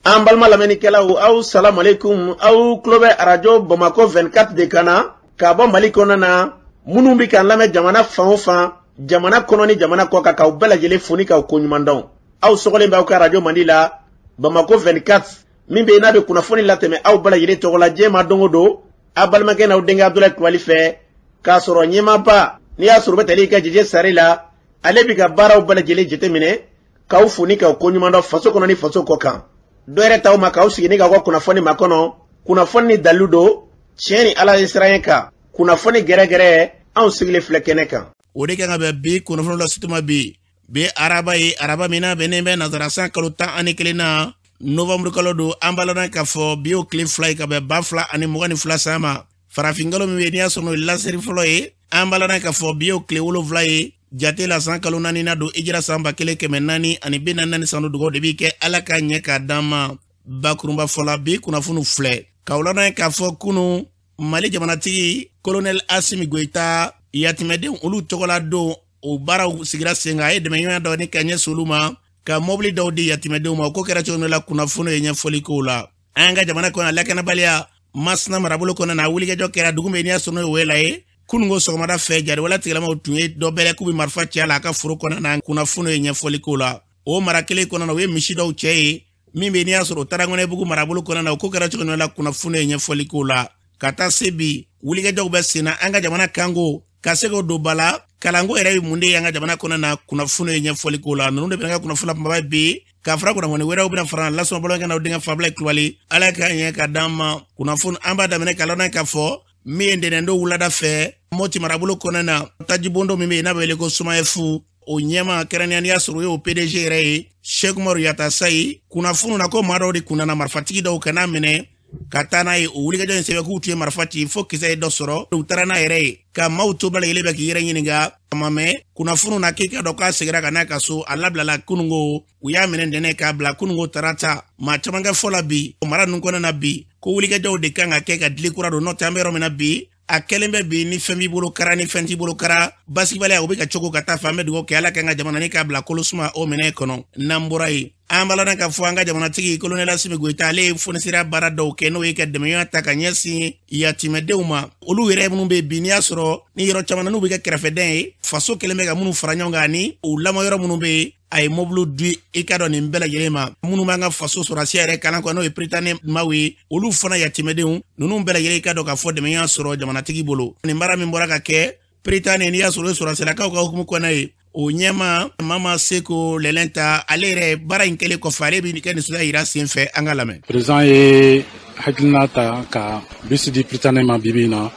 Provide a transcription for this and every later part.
An balima lamɛnnikɛlaw, aw salamalekun. Aw tulo bɛ Arajo Bamakɔ 24 de kan na k'a bɔ Mali kɔnɔna na. Minnu bɛ k'an lamɛn jamana fan o fan, jamana kɔnɔ ni jamana kɔ kan, k'aw bɛɛ lajɛlen fo ni k'aw koɲuman dɔn. Aw sɔgɔlen bɛ aw ka arajo mandi la, Bamakɔ 24, min bɛ yen n'a bɛ kunnafoni latɛmɛ aw bɛɛ lajɛlen tɔgɔ la diɲɛ ma don o don, aw balimakɛ n'aw denkɛ Abudulayi Kulubali fɛ, k'a sɔrɔ ɲɛmaaba n'i y'a sɔrɔ u bɛ tali kɛ Jɛjɛ Sari la, ale bɛ ka baaraw bɛɛ lajɛlen jateminɛ, k'aw fo ni k'aw koɲuman dɔn faso kɔnɔ ni faso kɔ kan. Dɔ yɛrɛ t'aw ma k'aw sigi ni k'aw ka kunnafoni makɔnɔ. Kunnafoni ni dalilu don, tiɲɛ ni Ala ye siran kan, kunnafoni gɛrɛgɛrɛ, anw sigilen filɛ kɛnɛ kan. O de kan ka bɛn bi kunnafoni la sutuma bi bi araba ye, araba min n'a bɛnnen bɛ nazara kalo 11 na, novembre kalo don. An b'a lɔn k'a fɔ bi o tile 2 ye ka bɛn 2022 san ma, farafin kalo min bɛ yen n'i y'a sɔrɔ n'o ye laseri fɔlɔ ye. An b'a lɔn k'a fɔ bi o tile 7 ye jate la, san kalo 4 na don, ijira san 1444 san. Dugawu de b'i kɛ, Ala k'a ɲɛ k'a d'an ma. Bakurunba fɔla, bi kunnafoniw filɛ k'aw ladɔn k'a fɔ kunu Mali jamanatigi Kolonɛli Asimi Goyita, yatimɛdenw olu tɔgɔla don, o baaraw sigira sen kan. A ye dɛmɛɲɔgɔnya dɔ ni ka ɲɛsin olu ma, ka mɔbili dɔw di yatimɛdenw ma. O ko kɛra cogo min la, kunnafoni ye ɲɛfɔli kow la. An ka jamana kɔnɔ, lakanabaliya Masina marabolo kɔnɔ na, wulikajɔ kɛra dugu min n'i y'a sɔrɔ n'o ye Wela ye. Kununko sɔgɔmada fɛ, jariwala tigilamaw tun ye dɔ bɛrɛ k'u bɛ marifa ci a la a ka foro kɔnɔ na. Kunnafoni ye ɲɛfɔli kow la. O mara kelen kɔnɔ na, u ye misi dɔw cɛ ye min bɛ n'i y'a sɔrɔ o taara Ŋɔnɛbugu marabolo kɔnɔ na. O ko kɛra cogo min la, kunnafoni ye ɲɛfɔli kow la. Ka taa se bi, wulikajɔw bɛ sen na an ka jamana kanko ka se k'o don ba la. Kalanko yɛrɛ ye mun de ye an ka jamana kɔnɔ na? Kunnafoni ye ɲɛfɔli kow la. Ninnu de bɛ ka kunnafoni kunbaba bi, ka fara kunnafoni wɛrɛw bɛna fara lasɔn balimakɛ n'aw denkɛ Fabila Kulubali. Ala k'a ɲɛ ka d'an ma. Kunnafoni an b'a daminɛ ka ladɔn k'a fɔ min ye ntɛnɛndon wulada fɛ, Mɔti marabolo kɔnɔ na, tajibondo min bɛ yen n'a bɛ wele ko Somayefu, o ɲɛma kɛrɛnkɛrɛnnenya n'i y'a sɔrɔ o y'o PDG yɛrɛ ye, Cheikh Umaru Yatasayi. Kunnafoniw na ko maa dɔw de kun nana, marifatigi dɔw ka n'a minɛ ka taa n'a ye. O wulikajɔ in sɛbɛn k'u tun ye marifa ci fo kisɛ ye dɔ sɔrɔ, u taara n'a yɛrɛ ye ka maaw to bɛɛ lajɛlen bɛ k'i yɛrɛ ɲininka. A ma mɛn, kunnafoniw na k'i ka dɔn k'a seginna ka n'a ka so, a labilala kununko. U y'a minɛ ntɛnɛn k'a bila kununko tarata. Maa caman ka fɔ la bi, o mara ninnu kɔnɔna na bi, ko wulikajɔw de kan ka kɛ ka dili kura don. N'o tɛ, an bɛ yɔrɔ min na bi, a kɛlen bɛ bi, ni fɛn b'i bolo kara, ni fɛn t'i bolo kara, basigibaliya o bɛ ka cogo ka taa fɛ. An bɛ dugawu kɛ, Ala k'an ka jamana ni k'a bila kolo suma o minɛ kɔnɔ. N'an bɔra yen, an b'a ladɔn k'a fɔ an ka jamanatigi Kolonɛli Asimi Goyita, ale ye fonisira baara dɔw kɛ, n'o ye ka dɛmɛɲɔgɔnya ta ka ɲɛsin yatimɛdenw ma, olu yɛrɛ minnu bɛ bi n'i y'a sɔrɔ ni yɔrɔ caman na n'u bɛ kɛ kɛrɛfɛdɛn ye, faso kɛlen bɛ ka minnu fara ɲɔgɔn kan ani u lamɔ yɔrɔ minnu bɛ yen. A ye mobili di i ka dɔn nin bɛɛ lajɛlen ma. Minnu b'an ka faso sɔrɔsiya yɛrɛ kalan kɔ, n'o ye Prytanée maaw ye, olu fana yatimɛdenw ninnu bɛɛ lajɛlen, i ka dɔn k'a fɔ dɛmɛ y'a sɔrɔ jamanatigi bolo. Nin baara min bɔra ka kɛ Prytanée, n'i y'a sɔrɔ o ye sɔrɔsilakaw ka hukumu kɔnɔ ye, o ɲɛma Mama Seko Lɛlɛn ta, ale yɛrɛ baara in kɛlen kɔfɛ, ale bɛ kɛ nisɔndiya yira sen fɛ. An ka lamɛn. Président ye hakilina ta ka bisi di Prytanée ma bibi in na,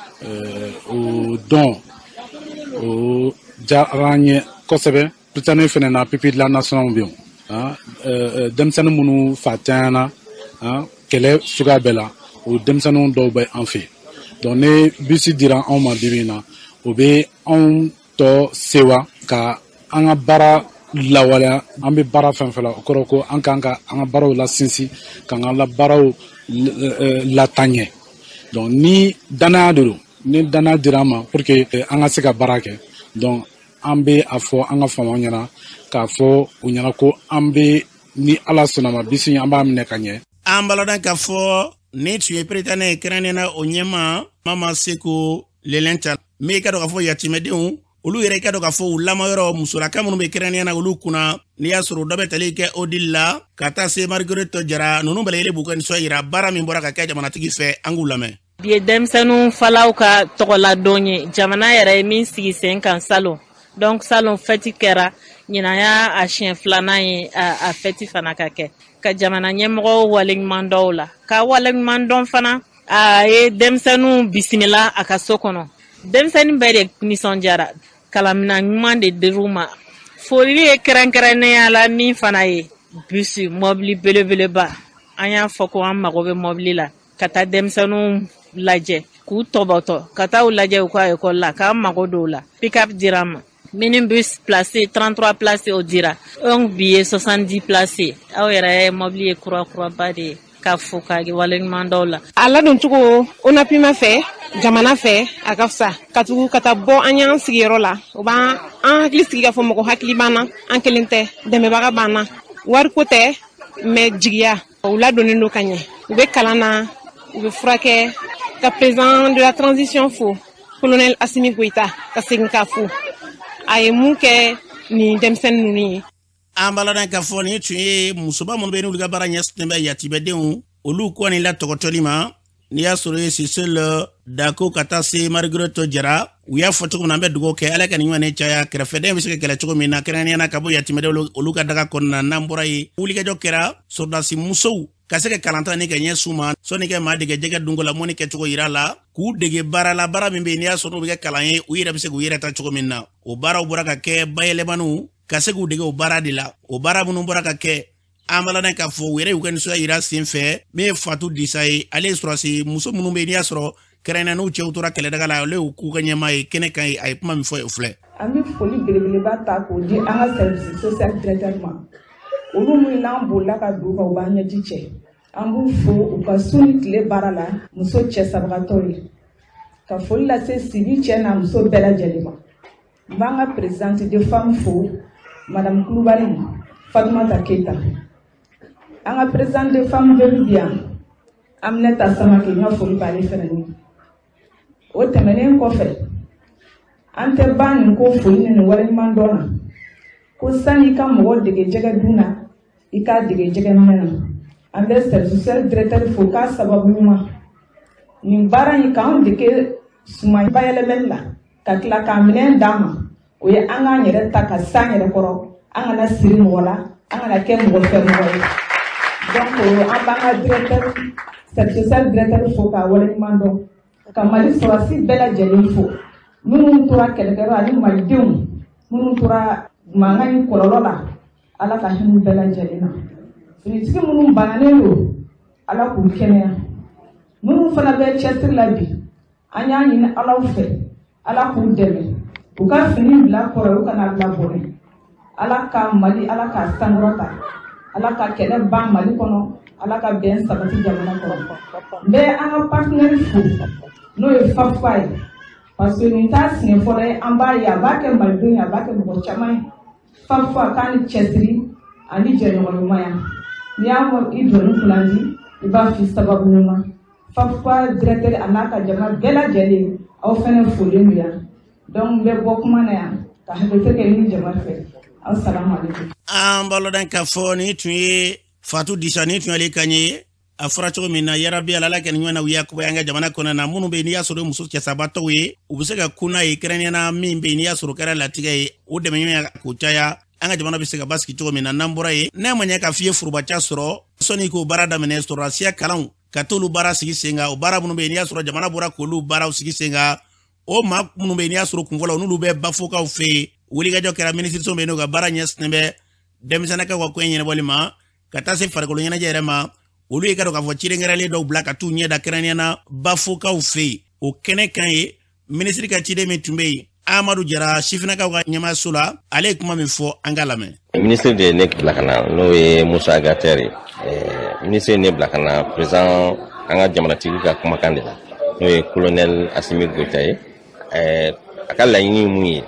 o dɔn o diyara an ye kosɛbɛ. Prytanée fɛnɛ na, pupille de la nation bɛ yen, denmisɛnnin minnu fa cayana kɛlɛ suguya bɛɛ la, o denmisɛnninw dɔw bɛ an fɛ yen. Donc ni bisi dira anw ma bibi in na, o bɛ anw tɔ sewa ka an ka baara lawaleya. An bɛ baara fɛn fɛn la, o kɔrɔ ko an kan ka an ka baaraw lasinsin, k'an ka baaraw lataaɲɛ. Donc ni danaya de don, ni danaya dira an ma pour que an ka se ka baara kɛ, donc an bɛ a fɔ an ka faamaw ɲɛna, k'a fɔ u ɲɛna ko an bɛ, ni Ala sɔnna ma, bisi an b'a minɛ ka ɲɛ. An b'a ladɔn k'a fɔ nin tun ye Prytanée kɛrɛnkɛrɛnnenya na, o ɲɛma Mama Seko Lɛlɛn ta min, i ka dɔn k'a fɔ yatimɛdenw olu yɛrɛ, i ka dɔn k'a fɔ u lamɔyɔrɔ musolaka minnu bɛ kɛrɛnkɛrɛnnenya na olu kunna, n'i y'a sɔrɔ dɔ bɛ tali kɛ Odile la ka taa se Marguerite Jara, ninnu bɛɛ lajɛlen b'u ka nisɔn yira baara min bɔra ka kɛ jamanatigi fɛ. An k'u lamɛn. Bi ye denmisɛnninw falaw ka tɔgɔladon ye, jamana yɛrɛ ye min sigi sen kan salon. Donc salon fɛti kɛra, ɲinan y'a a siɲɛ filanan ye a fɛti fana ka kɛ, ka jamana ɲɛmɔgɔw waleɲuman dɔw la, ka waleɲuman dɔn fana. A ye denmisɛnninw bisimila a ka so kɔnɔ, denmisɛnnin bɛɛ de nisɔndiyara, kalanminan ɲuman de dir'u ma. Foli ye kɛrɛnkɛrɛnnenya la min fana ye bisi mɔbili belebeleba, an y'a fɔ ko an mago bɛ mɔbili la ka taa denmisɛnninw lajɛ k'u tɔbɔtɔ, ka taa u lajɛ u ka ekɔli la, k'an mago don u la. Pick-up dira an ma, minibus place 33 place o dira, donc bi ye 70 place. Aw yɛrɛ ye mɔbili ye kura kuraba de ye, ka fo ka waleɲuman dɔw la. A ladon cogo ONAPIMA fɛ, jamana fɛ, a ka fisa ka tugu ka taa bɔ an y'an sigiyɔrɔ la. O b'an an hakili sigi k'a fɔ mɔgɔ hakili b'an na, an kelen tɛ, dɛmɛbaga b'an na. Wariko tɛ, mais jigiya. U ladonnen don ka ɲɛ, u bɛ kalan na, u bɛ furakɛ. Ka président de la transition fo, colonel Assimi Goïta, ka segin k'a fo, a ye mun kɛ nin denmisɛnnin ninnu ye. An b'a ladɔn k'a fɔ nin tun ye musoba minnu bɛ yen n'olu ka baara ɲɛsinnen bɛ yatibɛdenw olu kɔni latɔgɔtɔli ma. N'i y'a sɔrɔ ye Cécile Dako ka taa se Marguerite Jara, u y'a fɔ cogo min na, an bɛ dugawu kɛ Ala ka nin ɲɔgɔn caya, kɛrɛfɛden bɛ se ka kɛlɛ cogo min na, kɛrɛnkɛrɛnnenya na ka bɔ yatimɛdenw olu ka daga kɔnɔna na. N'an bɔra yen, wulikajɔ kɛra sɔrɔdasi musow ka se ka kalanta ni ka ɲɛsin u ma, sɔnni kɛ maa dege jɛgɛ dunko la, mɔni kɛcogo yira la, k'u dege baara la, baara min bɛ yen n'i y'a sɔrɔ n'u bɛ kɛ kalan ye, u yɛrɛ bɛ se k'u yɛrɛ ta cogo min na. O baaraw bɔra ka kɛ bayɛlɛmaniw ka se k'u dege o baara de la. O baara minnu bɔra ka kɛ, an b'a ladɔn k'a fɔ u yɛrɛ y'u ka nisɔndiya yira sen fɛ. Min ye Fatu Disa ye, ale ye sɔrɔdasi muso minnu bɛ yen n'i y'a sɔrɔ kɛrɛnkɛrɛnnenya n'u cɛw tora kɛlɛdaga la, ale y'u k'u ka ɲɛmaa ye kɛnɛ kan ye. A ye kuma min fɔ, o filɛ. An bɛ foli belebeleba ta k'o di an ka service social directeur ma, olu minnu n'an bolila ka don u kan, u b'an ɲɛji cɛ. An b'u fo u ka su ni tile baara la, muso cɛ sabagatɔw ye. Ka foli lase Sibi cɛ n'a muso bɛɛ lajɛlen ma. N b'an ka présidente de femme fo, madame Kulubali Fatumata Keita. An ka présidente de femme bɛɛ bi yan, Aminata Samake, n ka foli b'ale fɛnɛ ye. O tɛmɛnen kɔfɛ, an tɛ ban nin ko foli ni nin waleɲuman dɔn na, ko sani i ka mɔgɔ dege jɛgɛ dun na, i k'a dege jɛgɛ minɛ na. An bɛ service social directeur fo k'a sababu ɲuman nin baara in k'an dege suman bayɛlɛmali la, ka tila k'a minɛn d'an ma. O ye an k'an yɛrɛ ta ka s'an yɛrɛ kɔrɔ, an kana siri mɔgɔ la, an kana kɛ mɔgɔ fɛ mɔgɔ ye. Donc an b'an ka directeur, service social directeur fo k'a waleɲuman dɔn, ka Mali sɔrɔdasi bɛɛ lajɛlen fo, minnu tora kɛlɛkɛyɔrɔ ani malidenw minnu tora mankan in kɔlɔlɔ la. Ala ka hinɛ bɛɛ lajɛlen na. Finitigi minnu bananen don, Ala k'u kɛnɛya. Minnu fana bɛ cɛsiri la bi, an y'a ɲini Alaw fɛ, Ala k'u dɛmɛ, u ka fini bila kɔrɔ, u kana bila bɔnɛ. Ala ka Mali, Ala ka sankɔrɔta, Ala ka kɛlɛ ban Mali kɔnɔ, Ala ka bɛn sabati jamana kɔnɔ. N bɛ an ka partenaire fo, n'o ye FAFPA ye, parce que nin t'a siɲɛ fɔlɔ ye an b'a ye a b'a kɛ malidenw ye, a b'a kɛ mɔgɔ caman ye. FAFPA k'a ni cɛsiri ani jɛɲɔgɔn ɲumanya. N'i y'a mɔ i jɔ ni kunnandi, i b'a f'i sababu ɲuman. FAFPA directeur a n'a ka jama bɛɛ lajɛlen, aw fɛnɛ folen don yan. Donc n bɛ bɔ kuma na yan ka hakɛto kɛ ni jama fɛ. Aw salamu aleykum. An b'a lɔn k'a fɔ nin tun ye Fatu Disa, nin tun y'ale kan ye. A fɔra cogo min na, yarabi Ala kɛ nin ɲɔgɔn na, u yakuba an ka jamana kɔnɔ na, minnu bɛ yen n'i y'a sɔrɔ muso cɛsabatɔw ye, u bɛ se ka kun n'a ye, kɛrɛnkɛrɛnnenya na min bɛ yen n'i y'a sɔrɔ kɛra latigɛ ye, o dɛmɛ ɲɔgɔnya k'o caya, an ka jamana bɛ se ka basigi cogo min na. N'an bɔra yen, n'a ma ɲɛ k'a f'i ye forobaca sɔrɔ, sɔnni k'o baara daminɛ, sɔrɔdasiya kalanw ka t'olu baara sigi sen kan. O baara minnu bɛ yen n'i y'a sɔrɔ jamana bɔra k'olu baaraw sigi sen kan, o maa minnu bɛ yen n'i y'a sɔrɔ kunfɔlɔ n'olu bɛ Bafokaw fɛ yen, wulikajɔ kɛra minisiriso bɛ yen n'o ka baara ɲɛsinnen bɛ denmisɛnninkaw ka ko ɲɛnabɔli ma, ka taa se farikolo ɲɛnajɛ yɛrɛ ma. Olu ye ka dɔn k'a fɔ cidenkɛrɛnlen dɔw bila ka t'u ɲɛ da, kɛrɛnkɛrɛnnenya na Bafokaw fɛ yen. O kɛnɛ kan ye, minisiri ka ciden min tun bɛ yen, Amadu Jara, sifinnakaw ka ɲɛmaaso la, ale ye kuma min fɔ, an ka lamɛn. Minisiri de ye ne bila ka na, n'o ye Musa Gatɛri ye. Minisiri ye ne bila ka na président, an ka jamanatigi ka kumakan de la, n'o ye colonel Assimi Goïta ye. A ka laɲini ye mun ye?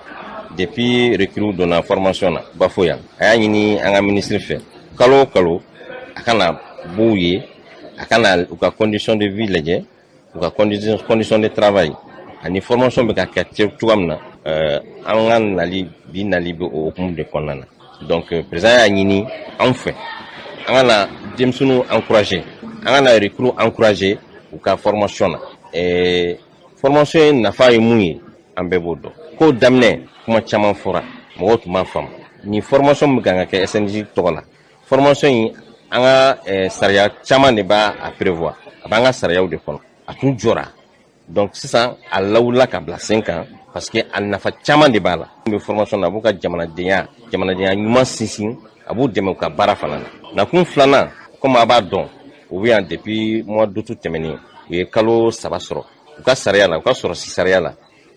Depuis recrue donna formation na Bafo yan, a y'a ɲini an ka minisiri fɛ, kalo o kalo a ka na b'u ye, a ka na u ka condition de vie lajɛ, u ka condition de travail ani formation bɛ ka kɛ cogoya min na. An ka nali bi, nali bɛ o hukumu de kɔnɔna na. Donc président y'a ɲini anw fɛ, an ka na denmisɛnninw encourager, an ka na recrue encourager u ka formation na. Formation ye nafa ye mun ye, an bɛɛ b'o dɔn. Ko daminɛ kuma caman fɔra, mɔgɔw tun b'a faamu. Nin formation min kan ka kɛ SNJ tɔgɔ la, formation in, an ka sariya caman de b'a a prévoir, a b'an ka sariyaw de kɔnɔ. A tun jɔra, donc sisan a lawulila ka bila sen kan, parce que a nafa caman de b'a la. N bɛ formation na, a b'u ka jamanadenya ɲuman sinsin, a b'u dɛmɛ u ka baara fana na. Nakun filanan, komi a b'a dɔn, u bɛ yan depuis mois d'août tɛmɛnen, u ye kalo 3 sɔrɔ u ka sariya la, u ka sɔrɔsi sariya la.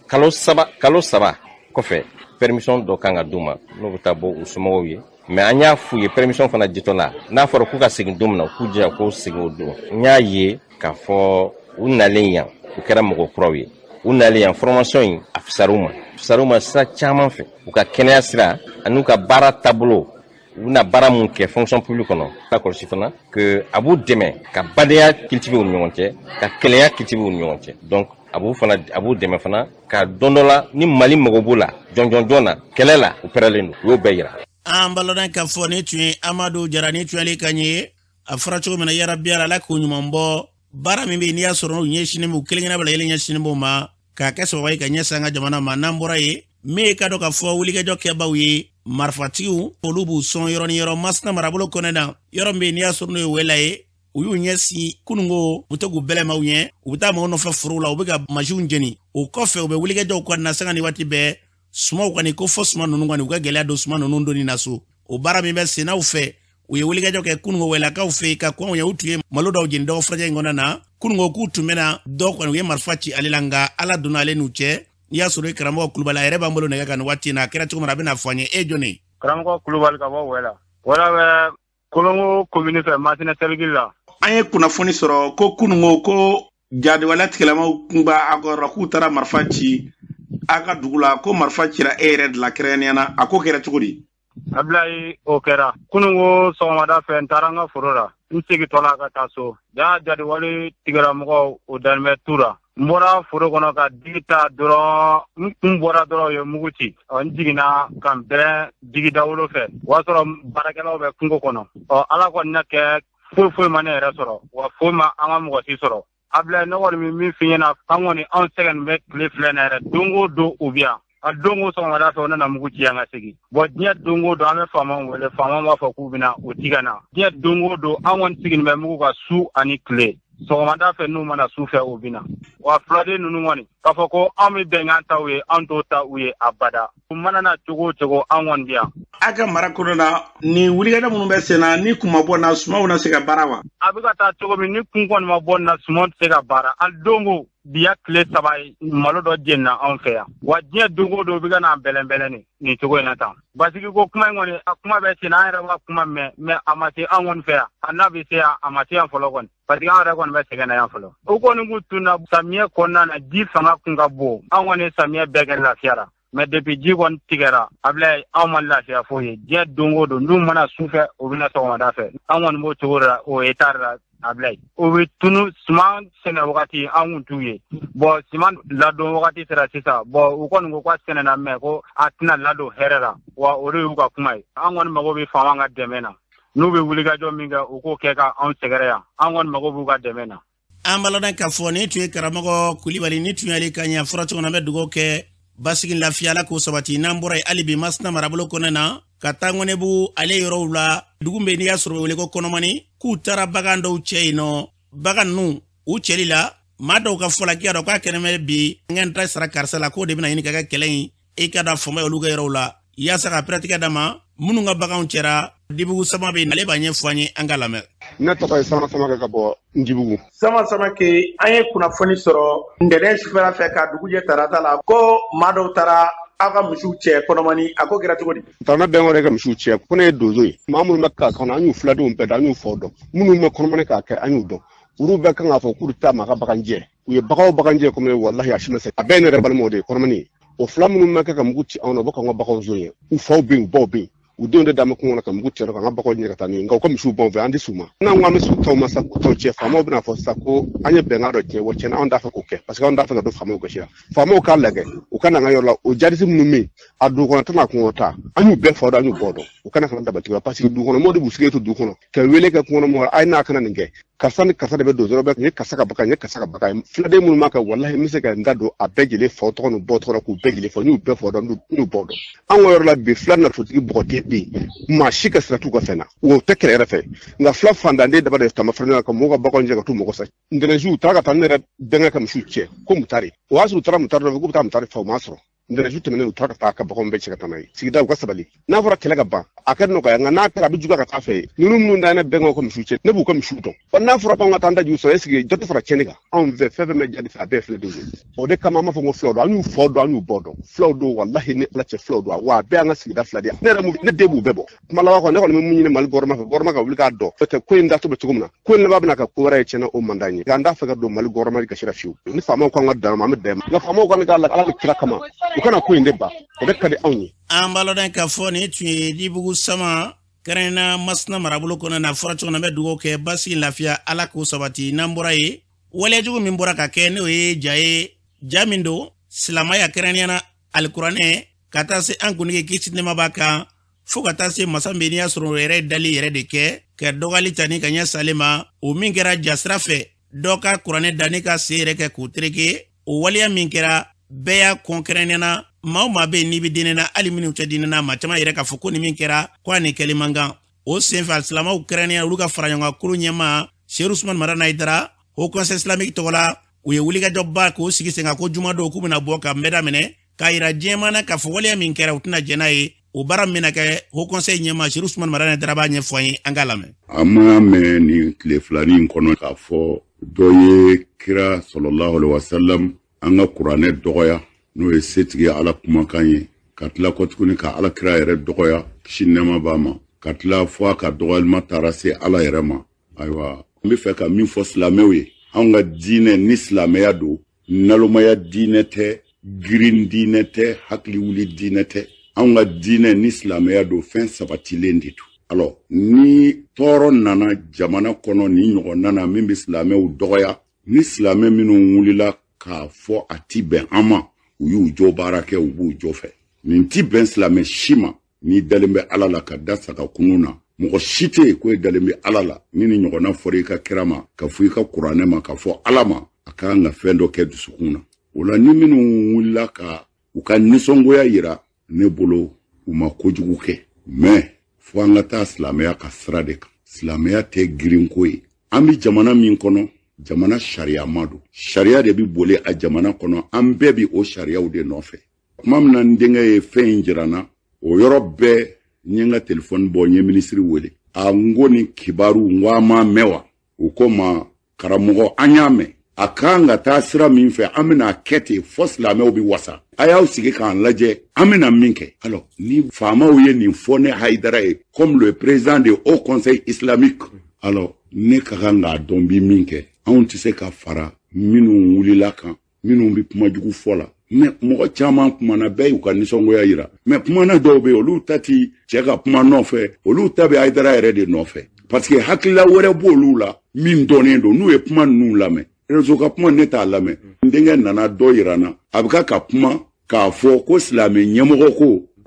Kalo 3, kalo 3 kɔfɛ, permission dɔ kan ka d'u ma, n'u bɛ taa bɔ u somɔgɔw ye. Mais an y'a f'u ye, permission fana ditɔ la, n'a fɔra k'u ka segin don min na, u k'u jija k'u segin o don. N y'a ye k'a fɔ u nalen yan, u kɛra mɔgɔ kuraw ye. U nalen yan, formation in a fisar'u ma, a fisar'u ma sira caman fɛ, u ka kɛnɛya sira ani u ka baara taabolo. U bɛna baara mun kɛ fonction publique kɔnɔ, ka kɔlɔsi fana que a b'u dɛmɛ ka badenya cultiver u ni ɲɔgɔn cɛ, ka kelenya cultiver u ni ɲɔgɔn cɛ. Donc a b'u fana, a b'u dɛmɛ fana ka don dɔ la ni Mali mago b'u la jɔnjɔn na kɛlɛ la, u pɛrɛlen don, u y'o bɛɛ yira. An balɔdɔn k'a fɔ ni tun ye Amadu Jara, ni tun y'ale kan ye. A fɔra cogo min na, yarabi Ala k'o ɲuman bɔ. Baara min bɛ yen, n'i y'a sɔrɔ n'u ɲɛsinnen b'u kelen kelenna bɛɛ lajɛlen ɲɛsinnen b'o ma k'a kɛ sababu ye ka ɲɛsin an ka jamana ma. N'an bɔra yen, min ye ka dɔn k'a fɔ wulikajɔ kɛbaw ye, marifatigiw, olu b'u sɔn yɔrɔ ni yɔrɔ Masina marabolo kɔnɔ na. Yɔrɔ min bɛ yen, n'i y'a sɔrɔ n'o ye Wɛla ye, u y'u ɲɛsin kununko, u bɛ to k'u bɛlɛmaw ɲɛ, u bɛ taa maaw nɔfɛ forow la, u bɛ ka masiw jeni. O kɔfɛ, u bɛ wulikajɔw kɔnɔna sanga ni waati bɛɛ. Sumaw kɔni ko fɔ suma ninnu kɔni, u ka gɛlɛya don suma ninnu donni na so. O baara min bɛ sennaw fɛ, u ye wulikajɔ kɛ kununko Wɛlakaw fɛ ka kɔn ɲɛ. U tun ye malo dɔw jeni dɔgɔ furajɛ in kɔnɔ na kununko, k'u tun bɛna dɔ kɔni, u ye marifa ci ale la, nka Ala donna ale n'u cɛ. N'i y'a sɔrɔ i karamɔgɔ Kulubali, a yɛrɛ b'an bolo nɛgɛ kan nin waati in na. A kɛra cogo min na, a bɛna fɔ an ye. E jɔn? Karamɔgɔ Kulubali ka bɔ Wɛla. Wɛla bɛ Kolongo commune fɛ, Masina cercle la. An ye kunnafoni sɔrɔ ko kununko ko jadiwale tigilamaw kun b'a kɔrɔ, k'u taara marifa ci a ka dugu la, ko marifa cira e yɛrɛ de la kɛrɛnkɛrɛnnenya na. A ko kɛra cogo di? Abilayi, o kɛra kununko sɔgɔmada fɛ. N taara n ka foro la, n segintɔ la ka taa so, ja jadiwale tigilamɔgɔw o dalen bɛ tu la. N bɔra foro kɔnɔ ka digi ta dɔrɔn, n kun bɔra dɔrɔn, u ye mugu ci. Ɔ, n jiginna ka n bɛrɛn digi dawolo fɛ, o y'a sɔrɔ baarakɛlaw bɛ kungo kɔnɔ. Ɔ, Ala kɔni na kɛ, foyi foyi ma ne yɛrɛ sɔrɔ, wa foyi ma an ka mɔgɔ si sɔrɔ. Abilayi, ne kɔni bɛ min f'i ɲɛna, an kɔni anw sɛgɛnnen bɛ tile filɛ nin yɛrɛ, don o don u bɛ yan. A don o sɔgɔmada fɛ, u nana mugu ci an ka segin. Bɔn, diɲɛ don o don an bɛ faamaw wele, faamaw b'a fɔ k'u bɛna, u ti ka na. Diɲɛ don o don an kɔni sigilen bɛ mugu ka su ani tile. Sɔgɔmada fɛ n'u mana, su fɛ u bɛna. Wa filaden ninnu kɔni k'a fɔ ko anw bɛ bɛnkan ta u ye, anw t'o ta u ye abada. U mana na cogo o cogo, an kɔni bɛ yan. A ka mara kɔnɔ na, nin wulikajɔ minnu bɛ sen na, ni kun ma bɔ na, sumanw na se ka baara wa? A bɛ ka taa cogo min, ni kun kɔni ma bɔ na, sumanw tɛ se ka baara. An don o bi ya tile 3 ye, malo dɔ jenina anw fɛ yan. Wa diɲɛ don o don u bɛ ka n'an bɛlɛnbɛlɛn nin cogo in na tan. Basigi ko kuma in kɔni, a kuma bɛ sen na, an yɛrɛ b'a kuma mɛn, mɛ a ma se an kɔni fɛ yan. A n'a bɛ se yan, a ma se yan fɔlɔ kɔni, parce que an yɛrɛ kɔni bɛ sɛgɛn na yan fɔlɔ. O kɔni kun tunna samiyɛ kɔnɔna na, ji fanga kun ka bon. An kɔni ye samiyɛ bɛɛ kɛ lafiya la, mɛ depuis ji kɔni tigɛra, Abilayi, anw ma lafiya foyi ye. Diɲɛ don o don n'u mana su fɛ, u bɛna sɔgɔmada fɛ. An kɔni b'o cogo de la, o état de la. Abilayi, o bɛ tunu suman sɛnɛ wagati, an kun t'u ye. Bɔn, suman ladon wagati sera sisan. Bɔn, u kɔni ko k'a sɛnɛna, mɛ ko a tɛna ladon hɛrɛ la wa, o de y'u ka kuma ye. An kɔni mago bɛ faama ka dɛmɛ na. N'u bɛ wulikajɔ min kɛ, u k'o kɛ ka anw sɛgɛrɛ yan. An kɔni mago b'u ka dɛmɛ na. An balɔdɔn k'a fɔ ni tun ye karamɔgɔ Kulibali, ni tun y'ale ka ɲɛ fɔra cogo min na. An bɛ dugawu kɛ, basigi lafiya, Ala k'o sabati. N'an bɔra yen, hali bi Masina marabolo kɔnɔ na, ka taa Ŋɔnɛbugu ale yɔrɔw la, dugu bɛ n'i y'a sɔrɔ wele ko Kɔnɔmani, k'u taara bagan dɔw cɛ yen nɔ. Bagan ninnu u cɛli la, maa dɔw ka fɔ la, k'i y'a dɔn k'a kɛnɛ bɛ bi n ka n ta sara karisa la, k'o de bɛna ɲini ka kɛ kɛlɛ in. E ka da fama olu ka yɔrɔw la yaasa ka pɛrɛtigɛ d'a ma. Minnu ka baganw cɛra, Dibugu Sama bɛ yen, ale b'a ɲɛfɔ an ye, an ka lamɛn. Ne tɔgɔ ye Sama Samakɛ ka bɔ Njibugu. Sama Samakɛ, an ye kunnafoni sɔrɔ ntɛnɛn sufɛla fɛ ka dugu jɛ tarata la, ko maa dɔw taara aw ka misiw cɛ Kɔnɔmani. A ko kɛra cogo di? Taara bɛn wɛrɛ ka misiw cɛ, ko ne ye donso ye. Maa minnu bɛ k'a kɔnɔ, an y'u filadenw bɛɛ dɔn, an y'u faw dɔn. Minnu bɛ Kɔnɔmani k'a kɛ, an y'u dɔn. Olu bɛɛ kan k'a fɔ k'u taa maa ka bagan jɛ. U ye bagan o bagan jɛ komi, walahi a si ma se. A bɛɛ ye ne yɛrɛ balimaw de ye Kɔnɔmani. O fila minnu bɛ kɛ ka mugu ci anw na, u bɛ k'an ka baganw zon ye. U faw bɛ yen, u baw bɛ yen. U denw de d'an ma kungo kɔnɔ ka mugu ci k'an ka baganw ɲini ka taa n'u ye. Nka u ka misiw b'anw fɛ, an tɛ s'u ma. N'an ko an bɛ s'u taw ma sa, k'u taw cɛ, faamaw bɛna fɔ sisan ko an ye bɛnkan dɔ tiɲɛ. Wa tiɲɛna, anw t'a fɛ k'o kɛ, parce que anw t'a fɛ ka don faamaw gasi la. Faamaw k'a lajɛ, u ka na an ka yɔrɔ la, o jadisi minnu bɛ yen, a dugu kɔnɔ ta n'a kungo ta, an y'u bɛɛ fa dɔn, an y'u bɔ dɔn. U kana kana dabatigiw la, parce que dugu kɔnɔ mɔgɔw de b'u sigilen to dugu kɔnɔ ka wele kɛ kungo kɔnɔ mɔgɔw, a ye n'a kana nin kɛ, karisa ni karisa de bɛ don dɔrɔn, bɛ nin ye karisa ka bagan, nin ye karisa ka bagan ye. Filaden minnu b'a kɛ, walahi n bɛ se ka n da don a bɛɛ jɛlen faw tɔgɔ n'u baw tɔgɔ la k'u bɛɛ jɛlen fɔ. N y'u bɛɛ fɔ dɔn, n y'u baw dɔn. An ka yɔrɔ la bi, fila nafolotigi bɔgɔden bɛ yen, maa si ka sira t'u ka fɛn na, o tɛ kɛlɛ yɛrɛ fɛ. Nka fila fantanden daba de tama fara ɲɔgɔn kan ka mɔgɔw ka baganw jɛ ka t'u mago sa. Ntɛnɛnsu u taara ka taa ne yɛrɛ bɛnkɛ ka misiw cɛ ko Mutari. O y'a sɔrɔ u taara Mutari nɔfɛ k'u bɛ taa Mutari fa, u m'a sɔrɔ. Ntɛnɛnsu tɛmɛnen, u taara ka taa ka baganw bɛɛ cɛ ka taa n'a ye. Sigida, u ka sabali. N'a fɔra kɛlɛ ka ban, a kɛ nɔgɔya, nka n'a kɛra a bɛ juguya ka taa fɛ. Ninnu minnu da ne bɛnkɛw ka misiw cɛ, ne b'u ka misiw dɔn. Ɔ, n'a fɔra k'anw ka taa an dajiw sɔrɔ, est ce que dɔ tɛ fara tiɲɛni kan? Anw fɛ, fɛn fɛn bɛ jadi fɛ, a bɛɛ ye filadenw ye. O de kama an b'a fɔ ko filaw don, an y'u faw dɔn, an y'u baw dɔn. Filaw don, walahi ni Ala cɛ, filaw don. Wa a bɛɛ y'an ka sigida fila de ye. Ne yɛrɛ, ne den b'u bɛɛ bɔ. Kuma laban kɔni, ne kɔni bɛ mun ɲini Mali gouvernement fɛ, gouvernement ka wuli k'a dɔn. Fɛn ko in datɔ bɛ cogo min na, ko in laban bɛna kɛ ko wɛrɛ ye, tiɲɛna o man d'an ye. Nka an t'a fɛ ka don Mali gouvernement gasi la fiyewu. Ni faamaw k'an ka dan ma, an bɛ dan ma. Nka faamaw kɔni k'a la Ala ni kira kama, u kana ko in de ban, o de ka di anw ye. An b'a lɔn k'a fɔ nin tun ye Dibugu Sama. Kɛrɛnkɛrɛnnenya Masina marabolo kɔnɔ na fɔra cogo min na, an bɛ dugawu kɛ basigi lafiya, Ala k'o sabati. N'an bɔra yen, waleyajugu min bɔra ka kɛ, n'o ye ja ye, ja min don silamɛya, kɛrɛnkɛrɛnnenya la alikuranɛ, ka taa se an kuntigi kisi nɛɛma b'a kan, fo ka taa se masa min n'i y'a sɔrɔ o yɛrɛ dali yɛrɛ de kɛ ka dɔgɔyali ta ni ka ɲɛ sale ma. O min kɛra jasira fɛ, dɔ ka kuranɛ da ni ka sen yɛrɛ kɛ k'o tereke, o waleya min kɛra, bɛɛ y'a kɔn. Kɛrɛnkɛrɛnnenya la maa o maa bɛ yen n'i bɛ diinɛ na, hali minnu tɛ diinɛ na, maa caman yɛrɛ k'a fɔ ko nin min kɛra, ko a nin kɛli man kan. O senfɛ, silamɛw, kɛrɛnkɛrɛnnenya olu ka fara ɲɔgɔn kan kulu ɲɛmaa Seyidu Usumani Madani Hayidara, Haut Conseil islamique tɔgɔ la, u ye wulikajɔba k'o sigi sen kan ko jumadon k'u bɛna bɔ ka mɛda minɛ k'a yira diɲɛmaa na k'a fɔ waleya min kɛra, u tɛna jɛn n'a ye. O baara min bɛna kɛ, Haut Conseil ɲɛmaa Seyidu Usumani Madani Hayidara b'a ɲɛfɔ an ye, an k'a lamɛn. An m'a mɛn nin tile filanin kɔnɔ k'a fɔ dɔ ye kira sɔlɔlahu alaihi wasalam, an ka kuranɛ dɔgɔya, n'o ye setigi Ala kumakan ye, ka tila kɔ tuguni ka Ala kira yɛrɛ dɔgɔya, kisi nɛɛma b'a ma, ka tila fo a ka dɔgɔyalima taara se Ala yɛrɛ ma. Ayiwa, n bɛ fɛ ka min fɔ silamɛw ye, anw ka diinɛ ni silamɛya don, nalomaya diinɛ tɛ, girin diinɛ tɛ, hakili wuli diinɛ tɛ. Anw ka diinɛ ni silamɛya don, fɛn sabatilen de don. Alors, ni tɔɔrɔ nana jamana kɔnɔ, ni ɲɔgɔn nana min bɛ silamɛw dɔgɔya, ni silamɛ minnu wulila k'a fɔ a ti bɛn an ma, u y'u jɔ baara kɛ, u b'u jɔ fɛ. Nin ti bɛn silamɛ si ma. N'i dalen bɛ Ala la ka da saga kunun na, mɔgɔ si tɛ yen ko e dalen bɛ Ala la ni nin ɲɔgɔnna fɔra i ka kira ma, ka fɔ i ka kuranɛ ma, ka fɔ Ala ma, a ka kan ka fɛn dɔ kɛ dusukun na. O la, ni minnu wulila ka u ka nisɔngoya yira, ne bolo u ma kojugu kɛ, mais fo an ka taa silamɛya ka sira de kan. Silamɛya tɛ girinko ye. An bɛ jamana min kɔnɔ, jamana sariya ma don, sariya de bɛ boli a jamana kɔnɔ, an bɛɛ bɛ o sariyaw de nɔfɛ. Tuma min na n denkɛ ye fɛn in jira n na, o yɔrɔ bɛɛ n ye n ka telefɔni bɔ, n ye minisiri wele. A n ko nin kibaru, n ko an m'a mɛn wa? U ko ma, karamɔgɔ, an y'a mɛn. A kan ka taa sira min fɛ, an bɛna kɛ ten fɔ silamɛw bɛ wasa. A y'aw sigi k'an lajɛ, an bɛna min kɛ. Alors, ni faamaw ye nin fɔ ne Hayidara ye comme le président du Haut Conseil islamique, alors ne ka kan k'a dɔn bi min kɛ. Anw tɛ se ka fara minnu wulila kan, minnu bɛ kuma jugu fɔ la. Mais mɔgɔ caman kumana, bɛɛ y'u ka nisɔngoya yira, mais kumana dɔw bɛ yen, olu ta ti cɛ ka kuma nɔfɛ, olu ta bɛ Hayidara yɛrɛ de nɔfɛ, parce que hakilila wɛrɛ b'olu la min dɔnnen don. N'u ye kuma ninnu lamɛn, réseau ka kuma, ne t'a lamɛn. N denkɛ nana dɔ yira n na, a bɛ ka kuma k'a fɔ ko silamɛ ɲɛmɔgɔ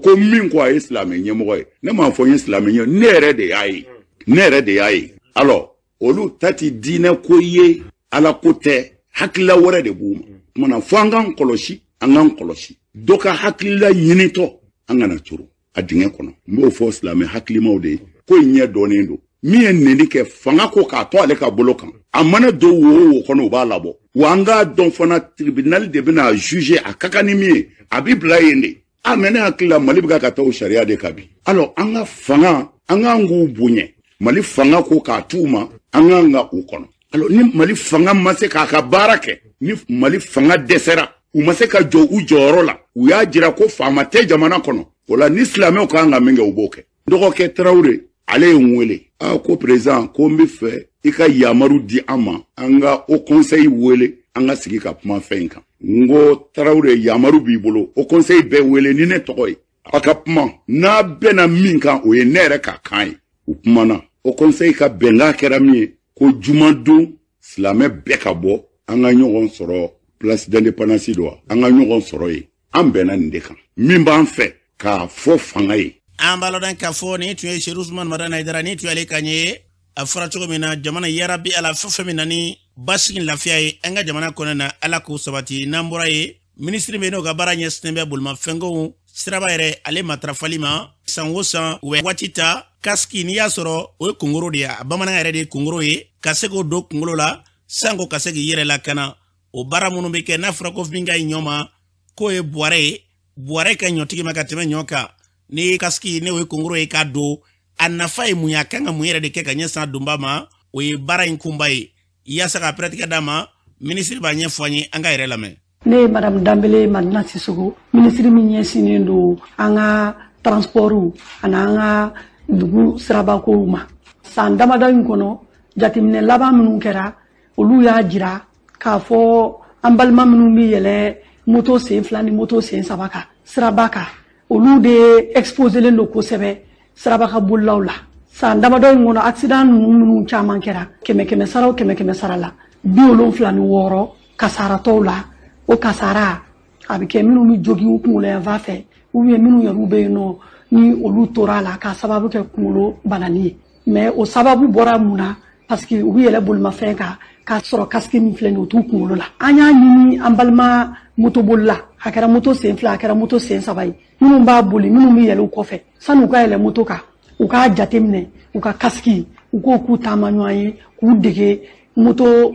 ko min ko a ye silamɛ ɲɛmɔgɔ ye. Ne m'a fɔ n ye silamɛ ɲɛmɔgɔ, ne yɛrɛ de y'a ye, ne yɛrɛ de y'a ye. Alors, olu ta ti diinɛ ko ye, Ala ko tɛ, hakilila wɛrɛ de b'u ma. Tuma na fo an k'an kɔlɔsi, an k'an kɔlɔsi dɔ ka hakilila ɲinitɔ, an kana turu a dingɛ kɔnɔ. N b'o fɔ silamɛ hakilimaw de ye, ko in ɲɛ dɔnnen don. Min ye neni kɛ, fanga ko k'a to ale ka bolo kan, a mana don wo o wo kɔnɔ, u b'a labɔ. Wa an k'a dɔn fana, tribunal de bɛna juger a ka kan ni min ye, a bɛ bila yen de. A mais ne hakili la, Mali bɛ ka taa o sariya de kan bi. Alors, an ka fanga, an k'an k'u bonya. Mali fanga ko k'a t'u ma, an k'an ka u kɔnɔ. Alors, ni Mali fanga ma se k'a ka baara kɛ, ni Mali fanga dɛsɛra, u ma se ka jɔ u jɔyɔrɔ la, u y'a jira ko faama tɛ jamana kɔnɔ, o la ni silamɛw kan ka min kɛ, u b'o kɛ. Dɔgɔkɛ Tarawele, ale ye n wele, a ko président, ko n bɛ fɛ i ka yamaru di an ma, an ka Haut Conseil wele, an ka sigi ka kuma fɛn in kan. N ko Tarawele, yamaru b'i bolo, Haut Conseil bɛɛ wele ni ne tɔgɔ ye, a ka kuma n'a bɛnna min kan, o ye ne yɛrɛ ka kan ye. U kumana, Haut Conseil ka bɛnkan kɛra min ye, ko jumadon silamɛ bɛɛ ka bɔ, an ka ɲɔgɔn sɔrɔ place d'indépendance don wa, an ka ɲɔgɔn sɔrɔ yen. An bɛnna nin de kan, min b'an fɛ k'a fɔ fanga ye. An b'a lɔdɔn k'a fɔ nin tun ye Seyidu Usumani Madani Hayidara, nin tun y'ale kan ye. A fɔra cogo min na, jamana, yarabi Ala, fɛn fɛn min na ni basigi lafiya ye an ka jamana kɔnɔ na, Ala k'o sabati. N'an bɔra yen, minisiri min n'o ka baara ɲɛsinnen bɛ bolimafɛnkow siraba yɛrɛ ale matarafali ma, san o san u bɛ waati ta, casque, n'i y'a sɔrɔ o ye kungoro de ye, a bamanankan yɛrɛ de ye kungoro ye, ka se k'o don kunkolo la sanko ka se k'i yɛrɛ lakana. O baara minnu bɛ kɛ, n'a fɔra ko min ka ɲi ɲɔ ma, k'o ye buwarɛ ye, buwarɛ ka ɲɔtigi ma ka tɛmɛ ɲɔ kan. N'i ye casque, n'o ye kungoro ye, k'a don, a nafa ye mun ye? A kan ka mun yɛrɛ de kɛ ka ɲɛsin a donba ma? O ye baara in kunba ye. Yaasa ka pɛrɛtigɛ d'a ma, minisiri b'a ɲɛfɔ an ye, an ka yɛrɛ lamɛn. Ne ye madame Danbele Madina Sisoko, minisiri min ɲɛsinnen don an ka transportw ani an ka dugu sirabakow ma. San damadɔ in kɔnɔ, jateminɛ laban minnu kɛra, olu y'a jira k'a fɔ an balima minnu bɛ yɛlɛ moto sen 2 ni moto sen 3 kan siraba kan, olu de exposelen don kosɛbɛ siraba ka bolilaw la. San damadɔ in kɔnɔ, accident ninnu minnu caman kɛra, kɛmɛ kɛmɛ sara o kɛmɛ kɛmɛ sara la, 76 kasaratɔw la. O kasara a bɛ kɛ minnu bɛ jogin u kunkolo yanfan fɛ, ou bien minnu yɛrɛ bɛ yen nɔ ni olu tora a la k'a sababu kɛ kunkolo banani ye. Mais o sababu bɔra mun na? Parce que u bɛ yɛlɛ bolimafɛn kan k'a sɔrɔ casque min filɛ nin ye, o t'u kunkolo la. An y'a ɲini an balima motobolila, a kɛra moto sen 2, a kɛra moto sen 3 ye, minnu b'a boli, minnu bɛ yɛlɛ u kɔfɛ, sanni u ka yɛlɛ moto kan, u k'a jateminɛ u ka casque, u k'o k'u taama ɲɔgɔn ye, k'u dege moto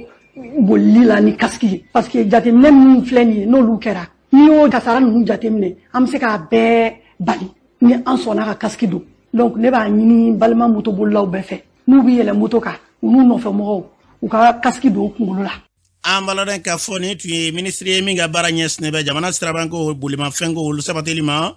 bolili la ni casque ye. Parce que jateminɛ minnu filɛ nin ye, n'olu kɛra, n'i y'o kasara ninnu jateminɛ, an bɛ se k'a bɛɛ bali ni an sɔnna ka casque don. Donc ne b'a ɲini balima motobolilaw bɛɛ fɛ, n'u bɛ yɛlɛ moto kan, u n'u nɔfɛmɔgɔw, u ka casque don u kunkolo la. An b'a k'a fɔ nin tun ye minisiri ye min ka baara ɲɛsinnen bɛ jamana sirabanko, bolimafɛnko, olu sabatili ma.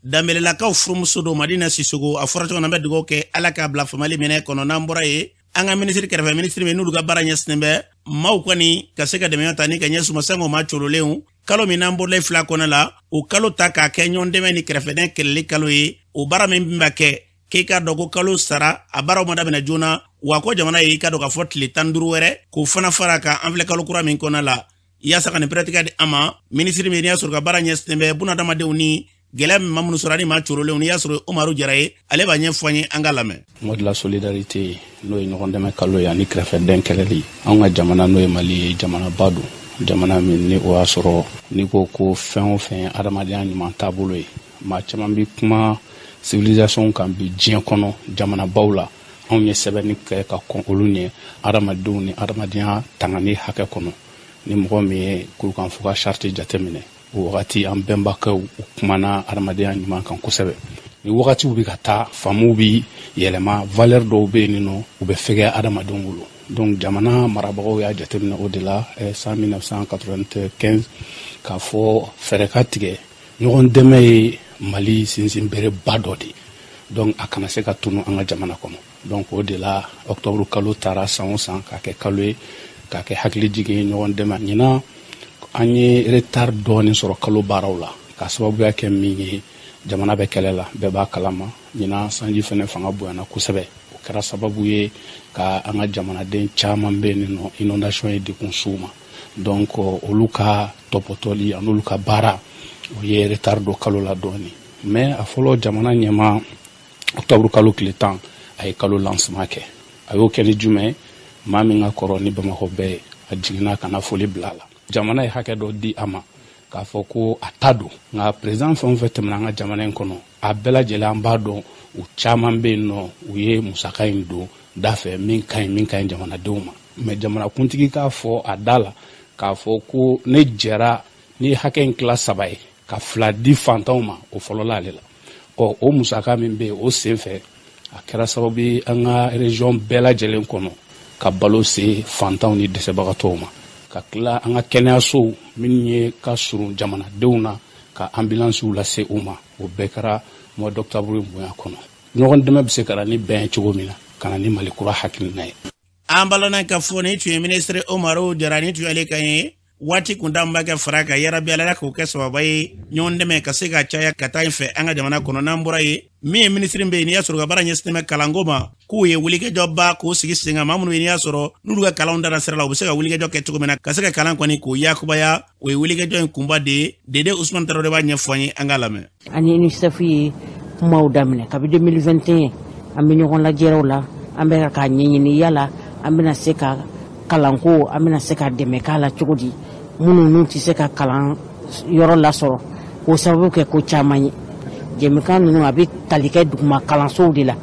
Danbelelakaw furumuso don, Madina Sisogo. A fɔra cogo min na, an bɛ dugawu kɛ, Ala k'a bila famali minɛ kɔnɔ. N'an bɔra yen, an ka minisiri kɛrɛfɛ, minisiri min n'olu ka baara ɲɛsinnen bɛ maaw kɔni ka se ka dɛmɛ ta ni ka ɲɛsin ma sango maa cololenw, kalo min n'an bɔla fila kɔnɔ la, o kalo ta k'a kɛ ɲɔgɔn dɛmɛ ni kɛrɛfɛdɛn kɛlɛli kalo ye. O baara min bɛ kɛ, k'i k'a dɔn ko kalo sara a baaraw ma daminɛ joona wa, ko jamana ye i ka dɔn k'a fɔ tile 15 wɛrɛ k'o fana fara kan, an filɛ kalo kura min kɔnɔ la, yaasa ka nin pɛrɛtigɛ di an ma. Minisiri min n'i y'a sɔrɔ ka baara ɲɛsinnen bɛ bunadamadenw ni gɛlɛya min ma minnu sɔrɔ ani maa corolenw, n'i y'a sɔrɔ Umaru Jara ye, ale b'a ɲɛfɔ an ye, an ka lamɛn. Mois de la solidarité, n'o ye ɲɔgɔn dɛmɛ kalo ye ani kɛrɛfɛdɛn kɛlɛli. Anw ka jamana, n'o ye Mali ye, jamanaba don, jamana min ni o y'a sɔrɔ n'i ko ko fɛn o fɛn ye adamadenya ɲuman taabolo ye, maa caman bɛ kuma civilisation kan bi diɲɛ kɔnɔ jamanabaw la. Anw ye sɛbɛnni kɛ ka kɔn olu ɲɛ adamadenw ni adamadenya tangani hakɛ kɔnɔ. Ni mɔgɔ min ye Kurukanfuga ka charte jateminɛ, o wagati an bɛnbakɛw u kumana adamadenya ɲuman kan kosɛbɛ. Ni wagatiw bɛ ka taa, faamuw bɛ yɛlɛma, valeur dɔw bɛ yen nɔ, u bɛ fɛgɛya adamadenw bolo. Donc jamana marabagaw y'a jateminɛ o de la san 1995 k'a fɔ fɛɛrɛ ka tigɛ. Ɲɔgɔn dɛmɛ ye Mali sinsinbereba dɔ de ye, donc a kana se ka tunu an ka jamana kɔnɔ. Donc o de la octobre kalo taara san o san k'a kɛ kalo ye, k'a kɛ hakili jigin ye ɲɔgɔn dɛmɛ. Ɲinan an ye retard dɔɔni sɔrɔ kalo baaraw la, k'a sababuya kɛ min ye, jamana bɛ kɛlɛ la, bɛɛ b'a kalama. Ɲinan sanji fɛnɛ fanga bonyana kosɛbɛ, o kɛra sababu ye ka an ka jamanaden caman bɛ yen nɔ, inondation ye degun s'u ma. Donc olu ka tɔpɔtɔli an'olu ka baara, o ye retard don kalo la dɔɔni. Mais a fɔlɔ, jamana ɲɛma, octobre kalo tile 10, a ye kalo lancement kɛ. A y'o kɛ ni jumɛn? Maa min ka kɔrɔ ni Bamakɔ bɛɛ ye, a jiginna ka na foli bila a la. Jamana ye hakɛ dɔ di a ma k'a fɔ ko a ta don. Nka président fɛn o fɛn tɛmɛna an ka jamana in kɔnɔ, a bɛɛ lajɛlen, an b'a dɔn u caman bɛ yen nɔ, u ye musaka in don da fɛ min ka ɲi, min ka ɲi jamanadenw ma. Mais jamanakuntigi k'a fɔ a da la k'a fɔ ko ne jɛra ni hakɛ in tila saba ye ka fila di fantanw ma, o fɔlɔla ale la. Ɔ, o musaka min bɛ yen, o sen fɛ a kɛra sababu ye an ka région bɛɛ lajɛlen kɔnɔ ka balo se fantanw ni dɛsɛbagatɔw ma, ka tila an ka kɛnɛyasow minnu ye ka surun jamanadenw na, ka ambulansiw lase u ma. O bɛɛ kɛra mois d'octobre bonya kɔnɔ. Ɲɔgɔn dɛmɛ bɛ se ka na ni bɛn cogo min na, ka na ni Mali kura hakilina ye. An balana ka fɔ nin tun ye minisiri Umaru Jara, ni tun y'ale kan ye. Waati kuntan b'a kɛ fara kan, yarabi Ala k'o kɛ sababa ye ɲɔgɔn dɛmɛ ka se ka caya ka taa fɛ an ka jamana kɔnɔ. N'an bɔra yen, min ye minisiri bɛ yen n'i y'a sɔrɔ ka baara ɲɛsinnen bɛ kalanko ma, k'u ye wulikajɔba k'o sigi sen kan, maa minnu ye n'i y'a sɔrɔ n'olu ka kalanw dara sira la, u bɛ se ka wulikajɔ kɛ cogo min na ka se ka kalan kɔni k'o yakubaya, o ye wulikajɔ in kunba de ye. Dede Usman Tarawele b'a ɲɛfɔ an ye, an k'a lamɛn. An ni UNICEF ye kumaw daminɛ kabi 2021. An bɛ ɲɔgɔn lajɛrɛw la, an bɛ k'a ɲɛɲini yala an bɛna se ka kalanko, an bɛna se ka dɛmɛ k'a la cogo di, minnu n'u tɛ se ka kalan yɔrɔ lasɔrɔ k'o sababu kɛ ko caman ye. Jɛmukan ninnu a bɛ tali kɛ duguma kalansow de la.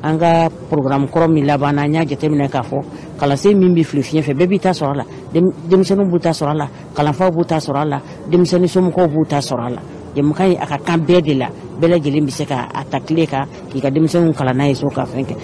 An ka programme kɔrɔ min laban na, an y'a jateminɛ k'a fɔ kalansen min bɛ fili fiɲɛ fɛ, bɛɛ b'i ta sɔrɔ a la. Denmisɛnninw b'u ta sɔrɔ a la, kalanfaw b'u ta sɔrɔ a la, denmisɛnnin somɔgɔw b'u ta sɔrɔ a la. Jɛmukan in a ka kan bɛɛ de la, bɛɛ lajɛlen bɛ se ka a ta tile kan k'i ka denmisɛnninw kalan n'a ye so ka fɛn kɛ.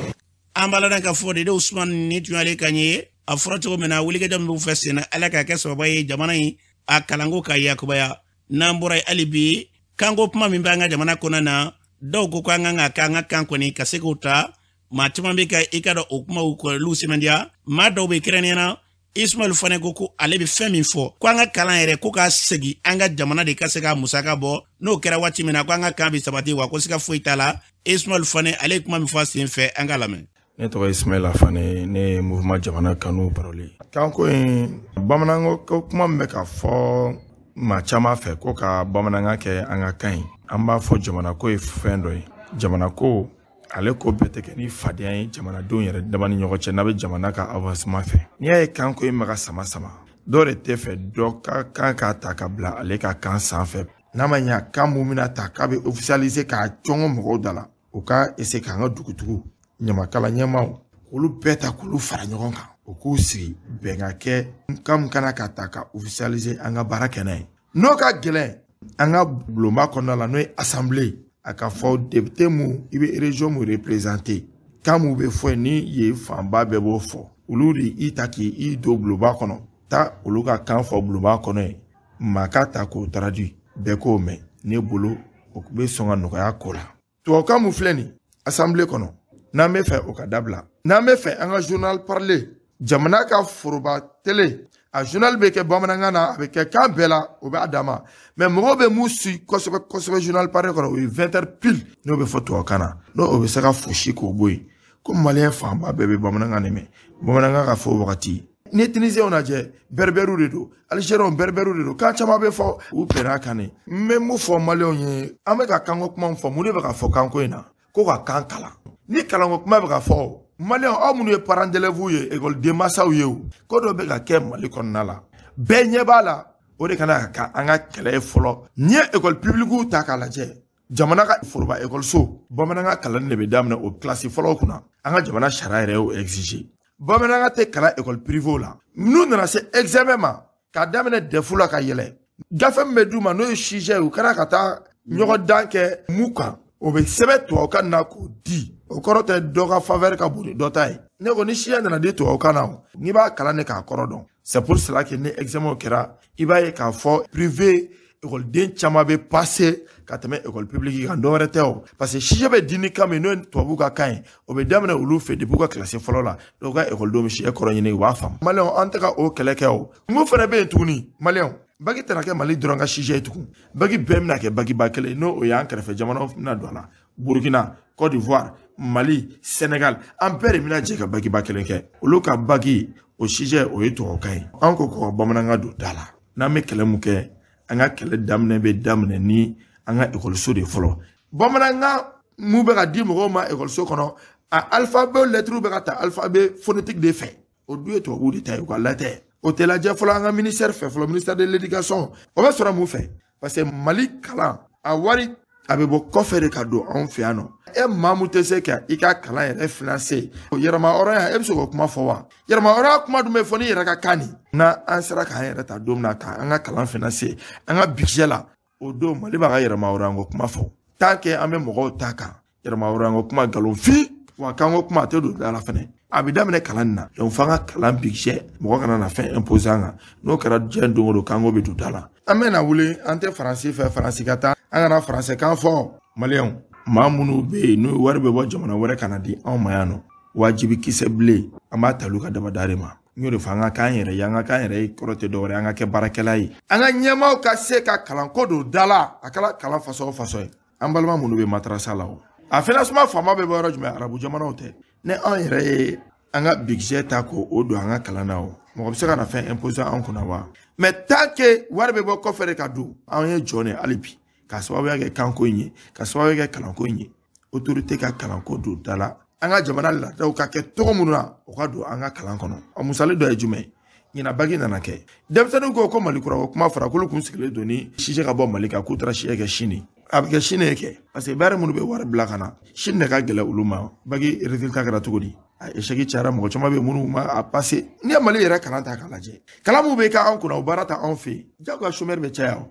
An b'a ladɔn ka fɔ Dede Usman ni tun y'ale kan ye. A fɔra cogo min na, wulikajɔ min b'u fɛ sen na, Ala k'a kɛ sababa ye jamana in a kalanko ka yakubaya. N'an bɔra yen, hali bi kanko kuma min bɛ an ka jamana kɔnɔ na, dɔw ko k'an kan ka kɛ an ka kan kɔni ka se k'o ta. Maa caman bɛ ka i ka dɔn o kumaw kɔlɔlɔw sɛmɛntiya. Maa dɔw bɛ kɛrɛnkɛrɛnnenya na Ismaël Fane ko ale bɛ fɛn min fɔ ko an ka kalan yɛrɛ ko k'a segin an ka jamana de ka se ka musaka bɔ n'o kɛra waati min na ko an ka kan bɛ sabati wa ko siga foyi t'a la. Ismaël Fane ale ye kuma min fɔ a sen fɛ an k'a lamɛn. Ne tɔgɔ ye Ismaël Fane, ne ye mouvement Jamana Kanu parole. Kanko in bamanankan ko kuma min bɛ ka fɔ maa caman fɛ ko ka bamanankan kɛ an ka kan ye, an b'a fɔ jamana ko ye fɛn dɔ ye. Jamana ko ale ko bɛɛ tɛ kɛ ni fadenya ye jamanadenw yɛrɛ dama ni ɲɔgɔn cɛ n'a bɛ jamana ka avancement fɛ. N'i y'a ye kanko in bɛ ka sama sama, dɔw de tɛ fɛ dɔ ka kan k'a ta ka bila ale ka kan sanfɛ. N'a ma ɲa kan mun bɛna ta k'a bɛ officialiser k'a cɔngɔ mɔgɔw da la, u ka essayer k'an ka dugutigiw, ɲamakala ɲɛmaaw, olu bɛɛ ta k'olu fara ɲɔgɔn kan, u k'u sigi bɛn ka kɛ kan min kana ka ta ka officialiser an ka baara kɛ n'a ye. N'o ka gɛlɛn an ka bulonba kɔnɔna la n'o ye assemblée, a ka fɔ député mun i bɛ région mun représenter, kan mun bɛ fɔ yen ni yen fanba bɛɛ b'o fɔ, olu de i ta k'i don bulonba kɔnɔ, taa olu ka kan fɔ bulonba kɔnɔ yen, maa ka ta k'o traduit, bɛɛ k'o mɛn. Ne bolo o bɛ sɔn ka nɔgɔya ko la. Tubabukan mun filɛ nin assemblée kɔnɔ, n'an bɛ fɛ o ka dabila, n'an bɛ fɛ an ka journal parler, jamana ka foroba télé, a journal bɛ kɛ bamanankan na, a bɛ kɛ kan bɛɛ la, o b'a dan ma. Mais mɔgɔw bɛ mun si kosɛbɛ kosɛbɛ journal parler kɔnɔ, o ye 20 heures pile n'o bɛ fɔ tubabukan na, n'o o bɛ se ka fosi k'o bɔ yen. Ko maliyɛn fanba bɛɛ bɛ bamanankan de mɛn, bamanankan ka fɔ o wagati. Ni ye Tunisiyɛnw lajɛ, berbɛriw de don, Algériens berbɛriw de don, kan caman bɛ fɔ, u bɛn'a kan de. N bɛ mun fɔ maliyɛnw ye, an bɛ ka kanko kuma min fɔ, mun de bɛ ka fɔ kanko in na? Ko ka kan kalan. Ni kalanko kuma bɛ ka fɔ, maliyɛnw aw minnu ye parents d'élèves ye, ekɔliden mansaw ye o, ko dɔ bɛ ka kɛ Mali kɔnɔna la, bɛɛ ɲɛ b'a la, o de kana ka kɛ an ka kɛlɛ ye fɔlɔ. N'i ye ekɔli publique ta k'a lajɛ, jamana ka foroba ekɔliso, bamanankan kalanni de bɛ daminɛ o kilasi fɔlɔ kunna. An ka jamana sariya yɛrɛ y'o exiger. Bamanankan tɛ kalan ekɔli privé la. N'u nana se examen ma, k'a daminɛ DEF la ka yɛlɛ, gafe min bɛ d'u ma n'o ye sujet ye, u kana ka taa ɲɔgɔn dan kɛ mun kan, o bɛ sɛbɛn tubabukan na k'o di. O kɔrɔ tɛ dɔ ka faveur ka bon ni dɔ ta ye. Ne ko ni sujet nana di tubabukan na, o n'i b'a kalan de k'a kɔrɔ dɔn. C'est pour cela que ni examen kɛra, i b'a ye k'a fɔ privé ekɔliden caman bɛ passer ka tɛmɛ ekɔli publique kan, dɔ wɛrɛ tɛ o. Parce que sujet bɛ di ni kan min n'o ye tubabu ka kan ye, o bɛ daminɛ olu fɛ depuis u ka kilasi fɔlɔ la. Donc u ka ekɔlidenw bɛ sujet kɔrɔ ɲini, u b'a faamu. Maliyɛnw, an tɛ ka o kɛlɛ kɛ o. Mun fana bɛ yen tuguni, maliyɛnw, bagi tɛna kɛ Mali dɔrɔn ka sujet ye tugun. Bagi bɛɛ bɛna kɛ bagiba kelen ye, n'o y'an kɛrɛfɛ jamanaw bɛna don a la. Burukina, Côte d'Ivoire, Mali, Sénégal, an bɛɛ de bɛna jɛ ka bagiba kelen kɛ. Olu ka bagi, o sujet o ye tubabukan ye. An ko k'o ka bamanankan don da la. N'an bɛ kɛlɛ mun kɛ, an ka kɛlɛ daminɛ bɛ daminɛ ni an ka ekɔliso de fɔlɔ. Bamanankan mun bɛ ka di mɔgɔw ma ekɔliso kɔnɔ, a alphabet lettre bɛ ka ta alphabet phonétique de fɛ. O dun ye tubabuw de ta ye, u ka latɛ. O tɛ lajɛ fɔlɔ an ka ministère fɛ fɔlɔ, ministère de l'éducation. O bɛ sɔrɔ mun fɛ? Parce que Mali kalan, a wari a bɛ bɔ kɔfɛ de ka don anw fɛ yan nɔ. E maa mun tɛ se ka i ka kalan yɛrɛ financer, yɛrɛma hɔrɔnya, e bɛ se k'o kuma fɔ wa? Yɛrɛma hɔrɔnya kuma dun bɛ fɔ n'i yɛrɛ ka kan de. N'an sera k'an yɛrɛ ta don min na k'an ka kalan financer an ka budget la, o don Mali b'a ka yɛrɛma hɔrɔnya ko kuma fɔ. Tant que an bɛ mɔgɔw ta kan, yɛrɛma hɔrɔnya ko kuma nkalonfin, wa kanko kuma a tɛ don da la fɛnɛ. A bɛ daminɛ kalan nin na. Donc f'an ka kalan budget, mɔgɔ kana na fɛn imposer an kan. N'o kɛra diɲɛ don o don, kanko bɛ don da la. An bɛ na wuli, an tɛ Faransi fɛ, Faransi ka taa, an kana Faransɛ kan fɔ. Maliyɛnw, maa minnu bɛ yen n'o wari bɛ bɔ jamana wɛrɛ ka na di anw ma yan nɔ, wajibi kisɛ bilen, an b'a ta olu ka dabada de ma. N y'o de fɔ, an ka k'an yɛrɛ ye, an ka k'an yɛrɛ ye kɔrɔ tɛ dɔwɛrɛ ye, an ka kɛ baarakɛla ye. An ka ɲɛmaaw ka se ka kalanko don da la, a kɛra kalan fasɔn o fasɔn ye. An balima minnu bɛ matarasa la o, a financement fanba bɛ bɔ yɔrɔ jumɛn? Arabu jamanaw tɛ. Ni anw yɛrɛ ye an ka budget ta k'o don an ka kalan na o, mɔgɔ bɛ se ka na fɛn imposer an kunna wa? Mais tant que wari bɛ bɔ kɔfɛ de ka don, anw ye jɔn de hali bi, k'a sababuya kɛ kanko in ye, ka sababuya kɛ kalanko in ye. Autorité ka kalanko don da la, an ka jamana laadaw ka kɛ cogo minnu na, o ka don an ka kalan kɔnɔ. A misali dɔ ye jumɛn ye? Ɲinan bagi nana kɛ, denmisɛnninw ko ko Mali kura ko kuma fɔra, k'olu kun sigilen don ni sijɛ ka bɔ Mali kan, k'u taara sijɛ kɛ sini. A bɛ kɛ sini ye kɛ, parce que baara minnu bɛ wari bila ka na, sini de ka gɛlɛn olu ma. Bagi résultat kɛra cogo di? A échec cayara, mɔgɔ caman bɛ minnu ma a passé. N'i ye Mali yɛrɛ kalan ta k'a lajɛ, kalan mun bɛ kɛ anw kunna, o baara ta anw fɛ yen, jagoya chômeur bɛ caya o.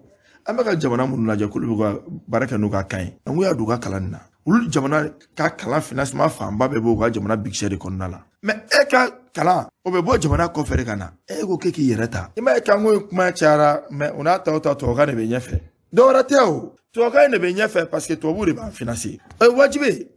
An bɛ ka jamana minnu lajɛ k'olu bɛ ka baara kɛ n'u ka kan ye, an y'a don u ka kalan nin na. Olu jamana ka kalan financement fanba bɛɛ b'u ka jamana budget de kɔnɔna la. Mais e ka kalan, o bɛ bɔ jamana kɔfɛ de ka na. E ko k'e k'i yɛrɛ ta. I m'a ye kanko in kuma cayara, mais o n'a ta o ta tubabukan de bɛ ɲɛfɛ. Dɔwɛrɛ tɛ o, tubabukan in de bɛ ɲɛfɛ parce que tubabuw de b'an financer. O ye wajibi ye.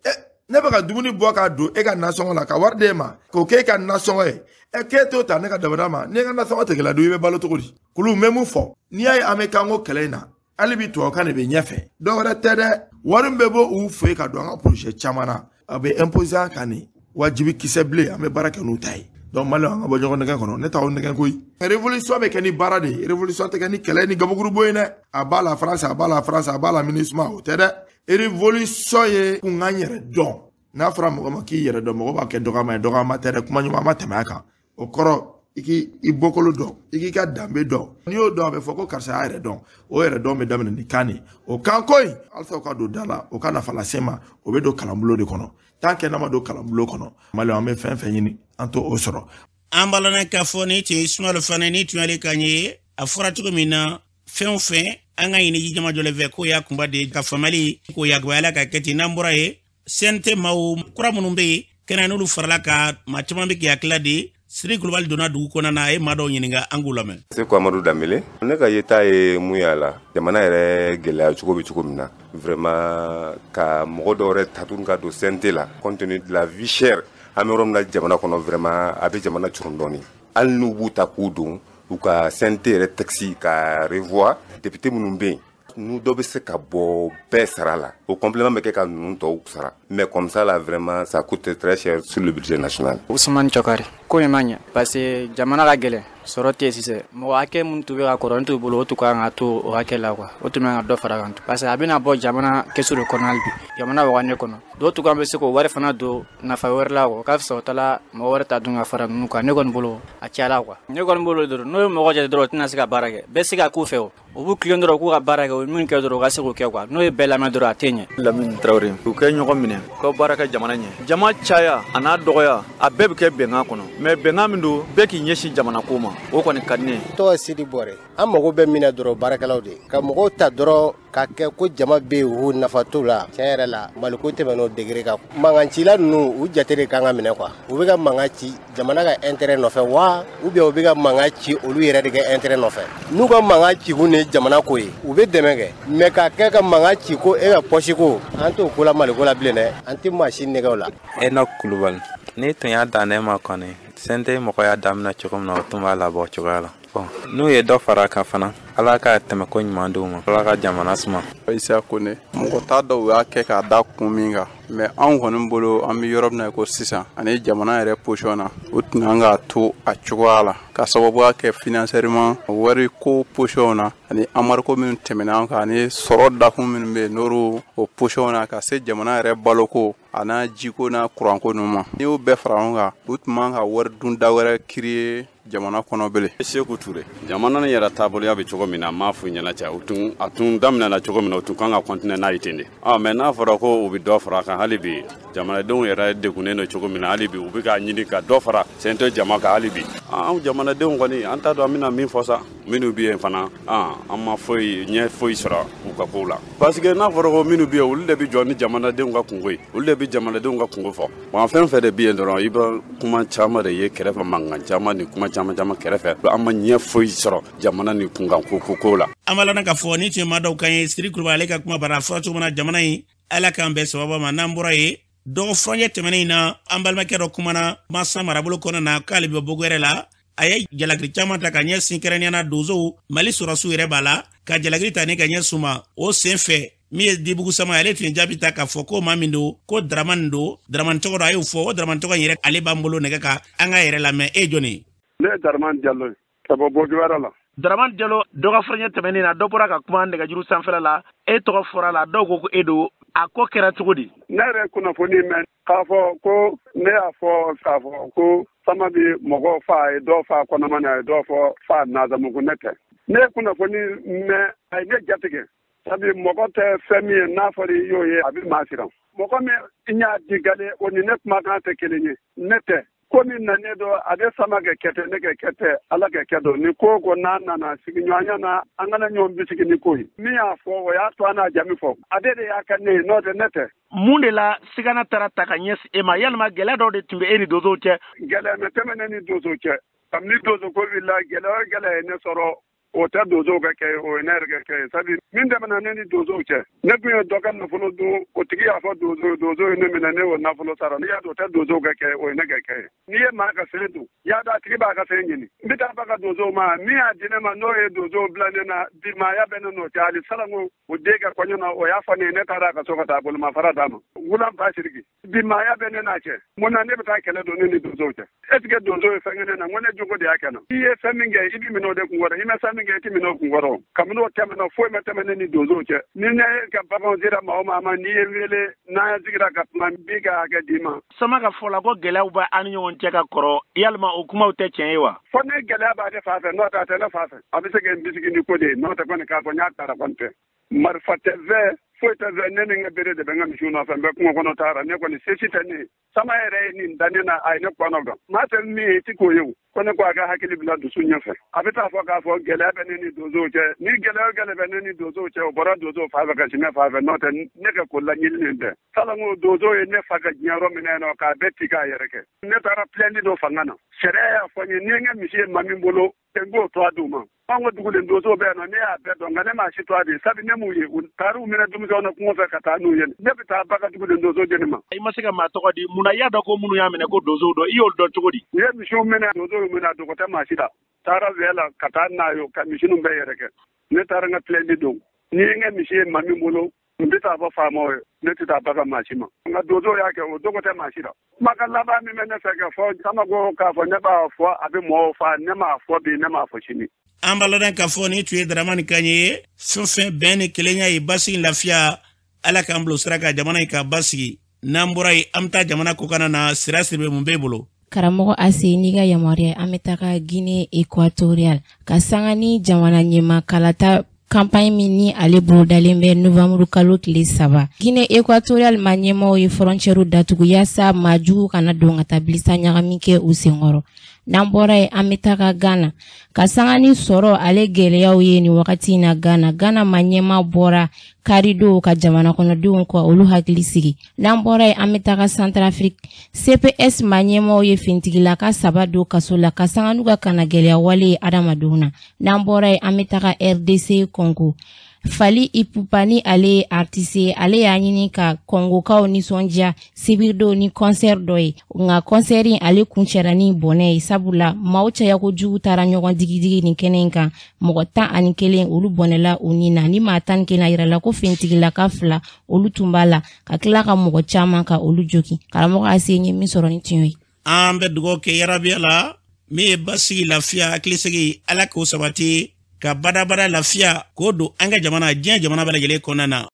Ne bɛ ka dumuni bɔ k'a don e ka nasɔngɔ la, ka wari d'e ma, k'o k'e ka nasɔngɔ ye. Ɛ k'e t'o ta ne ka dabada ma, n'i ka nasɔngɔ tigɛla dun, i bɛ balo cogo di? Kulu n bɛ mun fɔ? N'i y'a ye an bɛ kanko kɛlɛ in na, hali bi tubabukan de bɛ ɲɛfɛ. Dɔ wɛrɛ tɛ dɛ, wari min bɛ bɔ u fɛ yen ka don an ka projet caman na, a bɛ imposer an kan de. Wajibi kisɛ bilen, an bɛ baara kɛ n'u ta ye. Donc Maliyɛnw, an ka bɔ ɲɔgɔn nɛgɛ kɔnɔ, ne t'aw nɛgɛ koyi. Révolution bɛ kɛ ni baara de ye, révolution tɛ kɛ ni kɛlɛ ni gabakuru bɔ ye dɛ. A b'a la France, a b'a la France, a b'a la MINUSMA, o tɛ dɛ. Révolution ye kun k'an yɛrɛ dɔn. N'a fɔra mɔgɔ ma k'i yɛrɛ dɔn, mɔgɔ b'a kɛ dɔgɔma ye, dɔgɔma tɛ dɛ, kuma ɲuman ma tɛmɛ a kan. O kɔrɔ, i k'i bɔkolo dɔn, i k'i ka danbe dɔn. N'i y'o dɔn, a bɛ fɔ ko karisa y'a yɛrɛ dɔn. O yɛrɛ dɔn bɛ daminɛ ni kan de ye. O kanko in, halisa u ka don da la, o ka nafa lase ma, o bɛ don kalanbulon de kɔnɔ. Tant que n'a ma don kalanbulon kɔnɔ, Maliyɛnw, an bɛ fɛn fɛn ɲini, an t'o sɔrɔ. An balana k'a fɔ ni tun ye Sumayɛli Fane, ni tun y'ale kan ye. A fɔra cogo min na, fɛn o fɛn an ka ɲini jijama jɔlen fɛ, k'o y'a kunba de ye ka faamuyali k'o yakubaya la ka kɛ ten. N'an bɔra yen, CNT maaw kura minnu bɛ yen kɛnɛ, n'olu farala ka maa caman bɛ k'i hakilila di. Siri Kulubali donna dugu kɔnɔna na, a ye maa dɔw ɲininka, an k'u lamɛn. Seku Amadu Danbele, ne ka yeta ye mun y'a la, jamana yɛrɛ gɛlɛya cogo bɛ cogo min na, vraiment ka mɔgɔ dɔw yɛrɛ ta tuguni ka don CNT la, compte tenu de la vie chère an bɛ yɔrɔ min na jamana kɔnɔ, vraiment a bɛ jamana curun dɔɔni. Hali n'u b'u ta k'u don u ka CNT yɛrɛ texte ka revoir, député minnu bɛ yen, n'u dɔ bɛ se ka bɔ bɛɛ sara la, o complément bɛ kɛ ka ninnu tɔw sara, mais comme ça là, vraiment ça coûte très cher sur le budget national. Ousmane Chokari, ko in ma ɲɛ parce que jamana ka gɛlɛn, sɔrɔ tɛ sisan. Mɔgɔ hakɛ min tun bɛ ka kɔrɔ, n t'u bolo, o tun kan ka to o hakɛ la quoi, o tun bɛ ka dɔ fara kan parce que a bɛna bɔ jamana kɛsu de kɔnɔ, hali bi jamana wagane kɔnɔ. Dɔw tun kan bɛ se k'o wari fana don nafa wɛrɛ la quoi, o ka fisa o taala mɔgɔ wɛrɛ ta dun ka fara ninnu kan. Ne kɔni bolo a cayara quoi, ne kɔni bolo dɔrɔn n'o ye mɔgɔ jate dɔrɔn, o tɛna se ka baara kɛ. Bɛɛ se ka k'u fɛ, o u b'u tilen dɔrɔn k'u ka baara kɛ, o ye min kɛ dɔrɔn u ka se k'o kɛ quoi, n'o ye bɛɛ lamɛn dɔrɔn a tɛ ɲɛ. Lamine Traoré, u kɛ ɲɔgɔn minɛ, u ka baara kɛ jamana ɲɛ. Jama caya a n'a dɔgɔya, a bɛɛ bɛ kɛ bɛnkan kɔnɔ, mais bɛnkan min don, bɛɛ k'i ɲɛsin jamana ko ma, o kɔni ka di ne ye. Tɔgɔ Sidi Bɔrɛ, an mago bɛ min na dɔrɔn, baarakɛlaw de ka mɔgɔw ta dɔrɔn ka kɛ ko jama bɛ yen, u nafa t'o la. Tiɲɛ yɛrɛ la, Maliko tɛmɛn'o degré kan. Mankancila ninnu, u jate de kan ka minɛ quoi. U bɛ ka mankan ci jamana ka intérêt nɔfɛ wa, ou bien u bɛ ka mankan ci olu yɛrɛ de ka intérêt nɔfɛ? N'u ka mankan ci kun ni jamana ko ye, u bɛ dɛmɛ kɛ, mais ka kɛ ka mankan ci ko e ka poche ko, an t'o ko la Maliko la bilen dɛ, an tɛ maa si nɛgɛ o la. Enoch Kulubali, ni tun y'a dan ne ma kɔni, CNT mɔgɔ y'a daminɛ cogo min na, o tun b'a labɔ cogoya la. Bon, n'u ye dɔ fara a kan fana, Ala ka tɛmɛ ko ɲuman d'u ma, Ala ka jamana suma. Isa Kone, mɔgɔ t'a dɔn u y'a kɛ k'a da kun min kan, mais anw kɔni bolo, an bɛ yɔrɔ min na ko sisan, ani jamana yɛrɛ position na, o tun kan k'a to a cogoya la, ka sababuya kɛ financièrement wari ko position na, ani embargo minnu tɛmɛna an kan, ani sɔrɔ dakun minnu bɛ yen n'olu o position na, ka se jamana yɛrɛ baloko a n'a jiko n'a kuranko ninnu ma. N'i y'o bɛɛ fara ɲɔgɔn kan, u tun man ka wari dunda wɛrɛ créer jamana kɔnɔ bilen. Seku Ture, jamana nin yɛrɛ taaboloya bɛ cogo min na, n m'a f'u ɲɛna cɛ, u tun a tun daminɛna cogo min na, u tun kan ka continuer n'a ye ten de. Mais n'a fɔra ko u bɛ dɔ fara a kan, hali bi jamanadenw yɛrɛ degunnen don cogo min na, hali bi u bɛ k'a ɲini ka dɔ fara CNT jama kan hali bi. Anw jamanadenw kɔni, an t'a dɔn an bɛna min fɔ sa. Minnu bɛ yen fana, an ma foyi ɲɛ foyi sɔrɔ u ka kow la. Parce que n'a fɔra ko minnu bɛ yen, olu de bɛ jɔ ni jamanadenw ka kungo ye, olu de bɛ jamanadenw ka kungo fɔ. Wa fɛn fɛn de bɛ yen dɔrɔn, i bɛ kuma caman de ye kɛrɛfɛ, mankan caman ni kuma caman caman kɛrɛfɛ, an ma ɲɛ foyi sɔrɔ jamana ni kunkan ko ko ko la. An b'a lana k'a fɔ ni tun ye maa dɔw kan ye, Siri Kulubali ale ka kuma bara, a fɔra cogo min na, jamana in, Ala k'an bɛn sababa ma. N'an bɔra yen, dɔgɔ furancɛ tɛmɛnen in na, an balimakɛ dɔ kumana Masa marabolo kɔnɔna na k'ale bɛ bɔ wɛrɛ la. A ye jalakili caman ta ka ɲɛsin kɛrɛnkɛrɛnnenya la donsow, Mali sɔrɔsiw yɛrɛ b'a la ka jalakili ta ni ka ɲɛsin u ma. O sen fɛ, min ye Dibugu Sama, ale tun ye jaabi ta k'a fɔ ko maa min don, ko Daramani don, Daramani tɔgɔ don, a y'o fɔ. O Daramani tɔgɔ in yɛrɛ, ale b'an bolo nɛgɛ kan, an ka yɛrɛ lamɛn. E ye jɔni ye? Ne ye Daramani Jalo ye ka bɔ Bokiwara la. Daramani Jalo, dɔ ka furancɛ tɛmɛnen na, dɔ bɔra ka kuma nɛgɛjuru sanfɛla la, e tɔgɔ fɔra la, dɔw ko ko e don, a ko kɛra cogo di? Ne yɛrɛ kunnafoni mɛn k'a fɔ ko ne y'a fɔ k'a fɔ ko Sama bɛ mɔgɔw fa, a ye dɔw fa kɔnɔma na, a ye dɔw fɔ fa nazamugu, ne tɛ. Ne ye kunnafoni mɛn, a ye ne jatigɛ. Sabu mɔgɔ tɛ fɛn min ye, n'a fɔra i y'o ye, a bɛ maa siran. Mɔgɔ min y'a di gale, o ni ne kumakan tɛ kelen ye, ne tɛ. Ko min nanen don, a bɛ Sama kɛ kɛ tɛ, ne kɛ kɛ tɛ, Ala kɛ kɛ don. Ni ko ko n'a nana sigiɲɔgɔnya na, an kana ɲɔgɔn bisigi ni ko ye. Min y'a fɔ, o y'a to an n'a jaabi fɔ. Ale de y'a kɛ ne ye, n'o tɛ ne tɛ. Mun de la sigana taara ta ka ɲɛsin e ma? Yalima gɛlɛya dɔw de tun bɛ e ni donsow cɛ? Gɛlɛya ma tɛmɛ ne ni donsow cɛ. Kabini donso ko wulila, gɛlɛya o gɛlɛya ye ne sɔrɔ, O tɛ donsow ka kɛ ye, o ye ne yɛrɛ ka kɛ ye. Sabu min tɛmɛna ne ni donsow cɛ, ne tun ye dɔ ka nafolo dun, o tigi y'a fɔ donso ye, donso ye ne minɛ, ne y'o nafolo sara. N'i y'a dɔn o tɛ donsow ka kɛ ye, o ye ne ka kɛ ye. N'i ye maa ka fɛn dun, y'a dɔn a tigi b'a ka fɛn ɲini. N bɛ taa ba ka donsow ma, min y'a di ne ma, n'o ye donsow bila ne na, bi maaya bɛ ne n'o cɛ. Hali salanko o den ka kɔɲɔ na, o y'a fɔ ne ye, ne taara a ka so ka taa bolomafara d'a ma. Wulan ba siriki. Bi maaya bɛ ne n'a cɛ. Mun na ne bɛ taa kɛlɛ don ne ni donsow cɛ? Est ce que donso ye fɛn kɛ ne na? N ko ne jogo de y'a kɛ na. I ye fɛn min kɛ, i bɛ minɛ o de kunkɔrɔ. I ma fɛn min kɛ, i tɛ minɛ o kunkɔrɔ. Kabini o tɛmɛna, foyi ma tɛmɛ ne ni donsow cɛ. Ni ne ka baganw sera maa o maa ma, n'i ye n wele, n'an sigira ka kuma, n b'i ka hakɛ d'i ma. Sama ka fɔ la ko gɛlɛyaw bɛ an ni ɲɔgɔn cɛ ka kɔrɔ, yalima o kumaw tɛ tiɲɛ ye wa? Fo ni gɛlɛya b'a de fan fɛ, n'o tɛ a tɛ ne fan fɛ. A bɛ se ka n bisigi ni ko de ye, n'o tɛ kɔni k'a fɔ n y'a tara kɔni tɛ. Marifa tɛ fɛ, foyi tɛ fɛ, ne ni n ka bere de bɛ n ka misiw nɔfɛ, n bɛ kungo kɔnɔ taara, ne kɔni sesi tɛ ne ye. Sama yɛrɛ ye nin da ne na, a ye ne kɔnɔ gan. Maa tɛ min ye, i ti k'o ye o. Ko ne ko a ka hakili bila dusu ɲɛfɛ. A bɛ taa fɔ k'a fɔ gɛlɛya bɛ ne ni donsow cɛ. Ni gɛlɛya o gɛlɛya bɛ ne ni donsow cɛ, o bɔra donsow fan fɛ ka si ne fan fɛ, n'o tɛ ne ka ko laɲininen tɛ. Salanko donsow ye ne fa ka diɲɛ yɔrɔ minɛ nɔ k'a bɛɛ ci k'a yɛrɛ kɛ. Ne taara plainte don fanga na. Sariya y'a fɔ n ye, ni n ka misi ye maa min bolo, n k'o tɔgɔ d'u ma. Anw ka duguden donsow bɛ yan nɔ, ne y'a bɛɛ dɔn, nka ne m'a si tɔgɔ di, sabu ne m'u ye. U taar'u minɛ denmisɛnw na kungo fɛ ka taa n'u ye. Ne bɛ taa ba ka duguden donso jeni ma. I ma se ka maa tɔgɔ di, mun na i y'a dɔn ko minnu y'a minɛ ko donsow don, i y'olu dɔn cogo di? U ye misiw minɛ, donsow y'u minɛ, a dogo tɛ maa si la. Taara wɛ la ka taa n'a ye, ka misi ninnu bɛɛ yɛrɛ kɛ. Ne taara n ka plainte don. Ni n ka misi ye maa min bolo, n bɛ taa fɔ faamaw ye, ne tɛ taa baga maa si ma. Nka donsow y'a kɛ, o dogo tɛ maa si la. Kumakan laban min bɛ ne fɛ ka fɔ, Sama ko k'a fɔ ne b'a fɔ a bɛ mɔgɔw fa, ne m'a fɔ bi, ne m'a fɔ sini. An b'a ladɔn k'a fɔ nin tun ye Daramani kan ye. Fɛn fɛn bɛn ni kelenya ye, basigi, lafiya, Ala k'an bila sira kan, jamana in ka basigi. N'an bɔra yen, an bɛ taa jamana kɔkanna na. Sira Siribe, mun b'e bolo? Karamɔgɔ Ase, n'i ka yamaruya, an bɛ taga Guinée équatoriale ka sanga ni jamana ɲɛmaa kalata campagne min ni ale bolodalen bɛ novembre kalo tile 3. Guinée équatoriale ma ɲɛmaaw ye frontière datugu yaasa maa jugu kana don ka taa bilisa ɲagami kɛ u senkɔrɔ. N'an bɔra yen, an bɛ taga Ghana ka sanga ni sɔrɔ ale gɛlɛyaw ye nin wagati in na Ghana. Ghana ma ɲɛmaa bɔra karidow ka jamana kɔnɔdenw kɔ olu hakili sigi. N'an bɔra yen, an bɛ taga Centrafrique. CPS ma ɲɛmaaw ye fintigilaka 3 don kaso la ka sanga n'u ka kana gɛlɛya wale ye adamadenw na. N'an bɔra yen, an bɛ taga RDC Congo. Fally Ipupa ni ale ye artiste ye, ale y'a ɲini ka Kongokaw nisɔndiya sibiridon ni concert dɔ ye, nka concert in ale kuncɛra ni bɔnɛ ye, sabula maaw caya kojugu taara ɲɔgɔn digidigi nin kɛnɛ in kan. Mɔgɔ 11 olu bɔnɛla u ni na. Ni maa 11 a yirala ko fintigilaka 2 olu tun b'a la, ka tila ka mɔgɔ caman ka olu jogin. Karamɔgɔ Ase, ye min sɔrɔ ni tiɲɛ ye. An bɛ dugawu kɛ yarabiya la, min ye basigi, lafiya, hakilisigi, Ala k'o sabati ka badabada lafiya k'o don an ka jamana, diɲɛ jamana bɛɛ lajɛlen kɔnɔna na.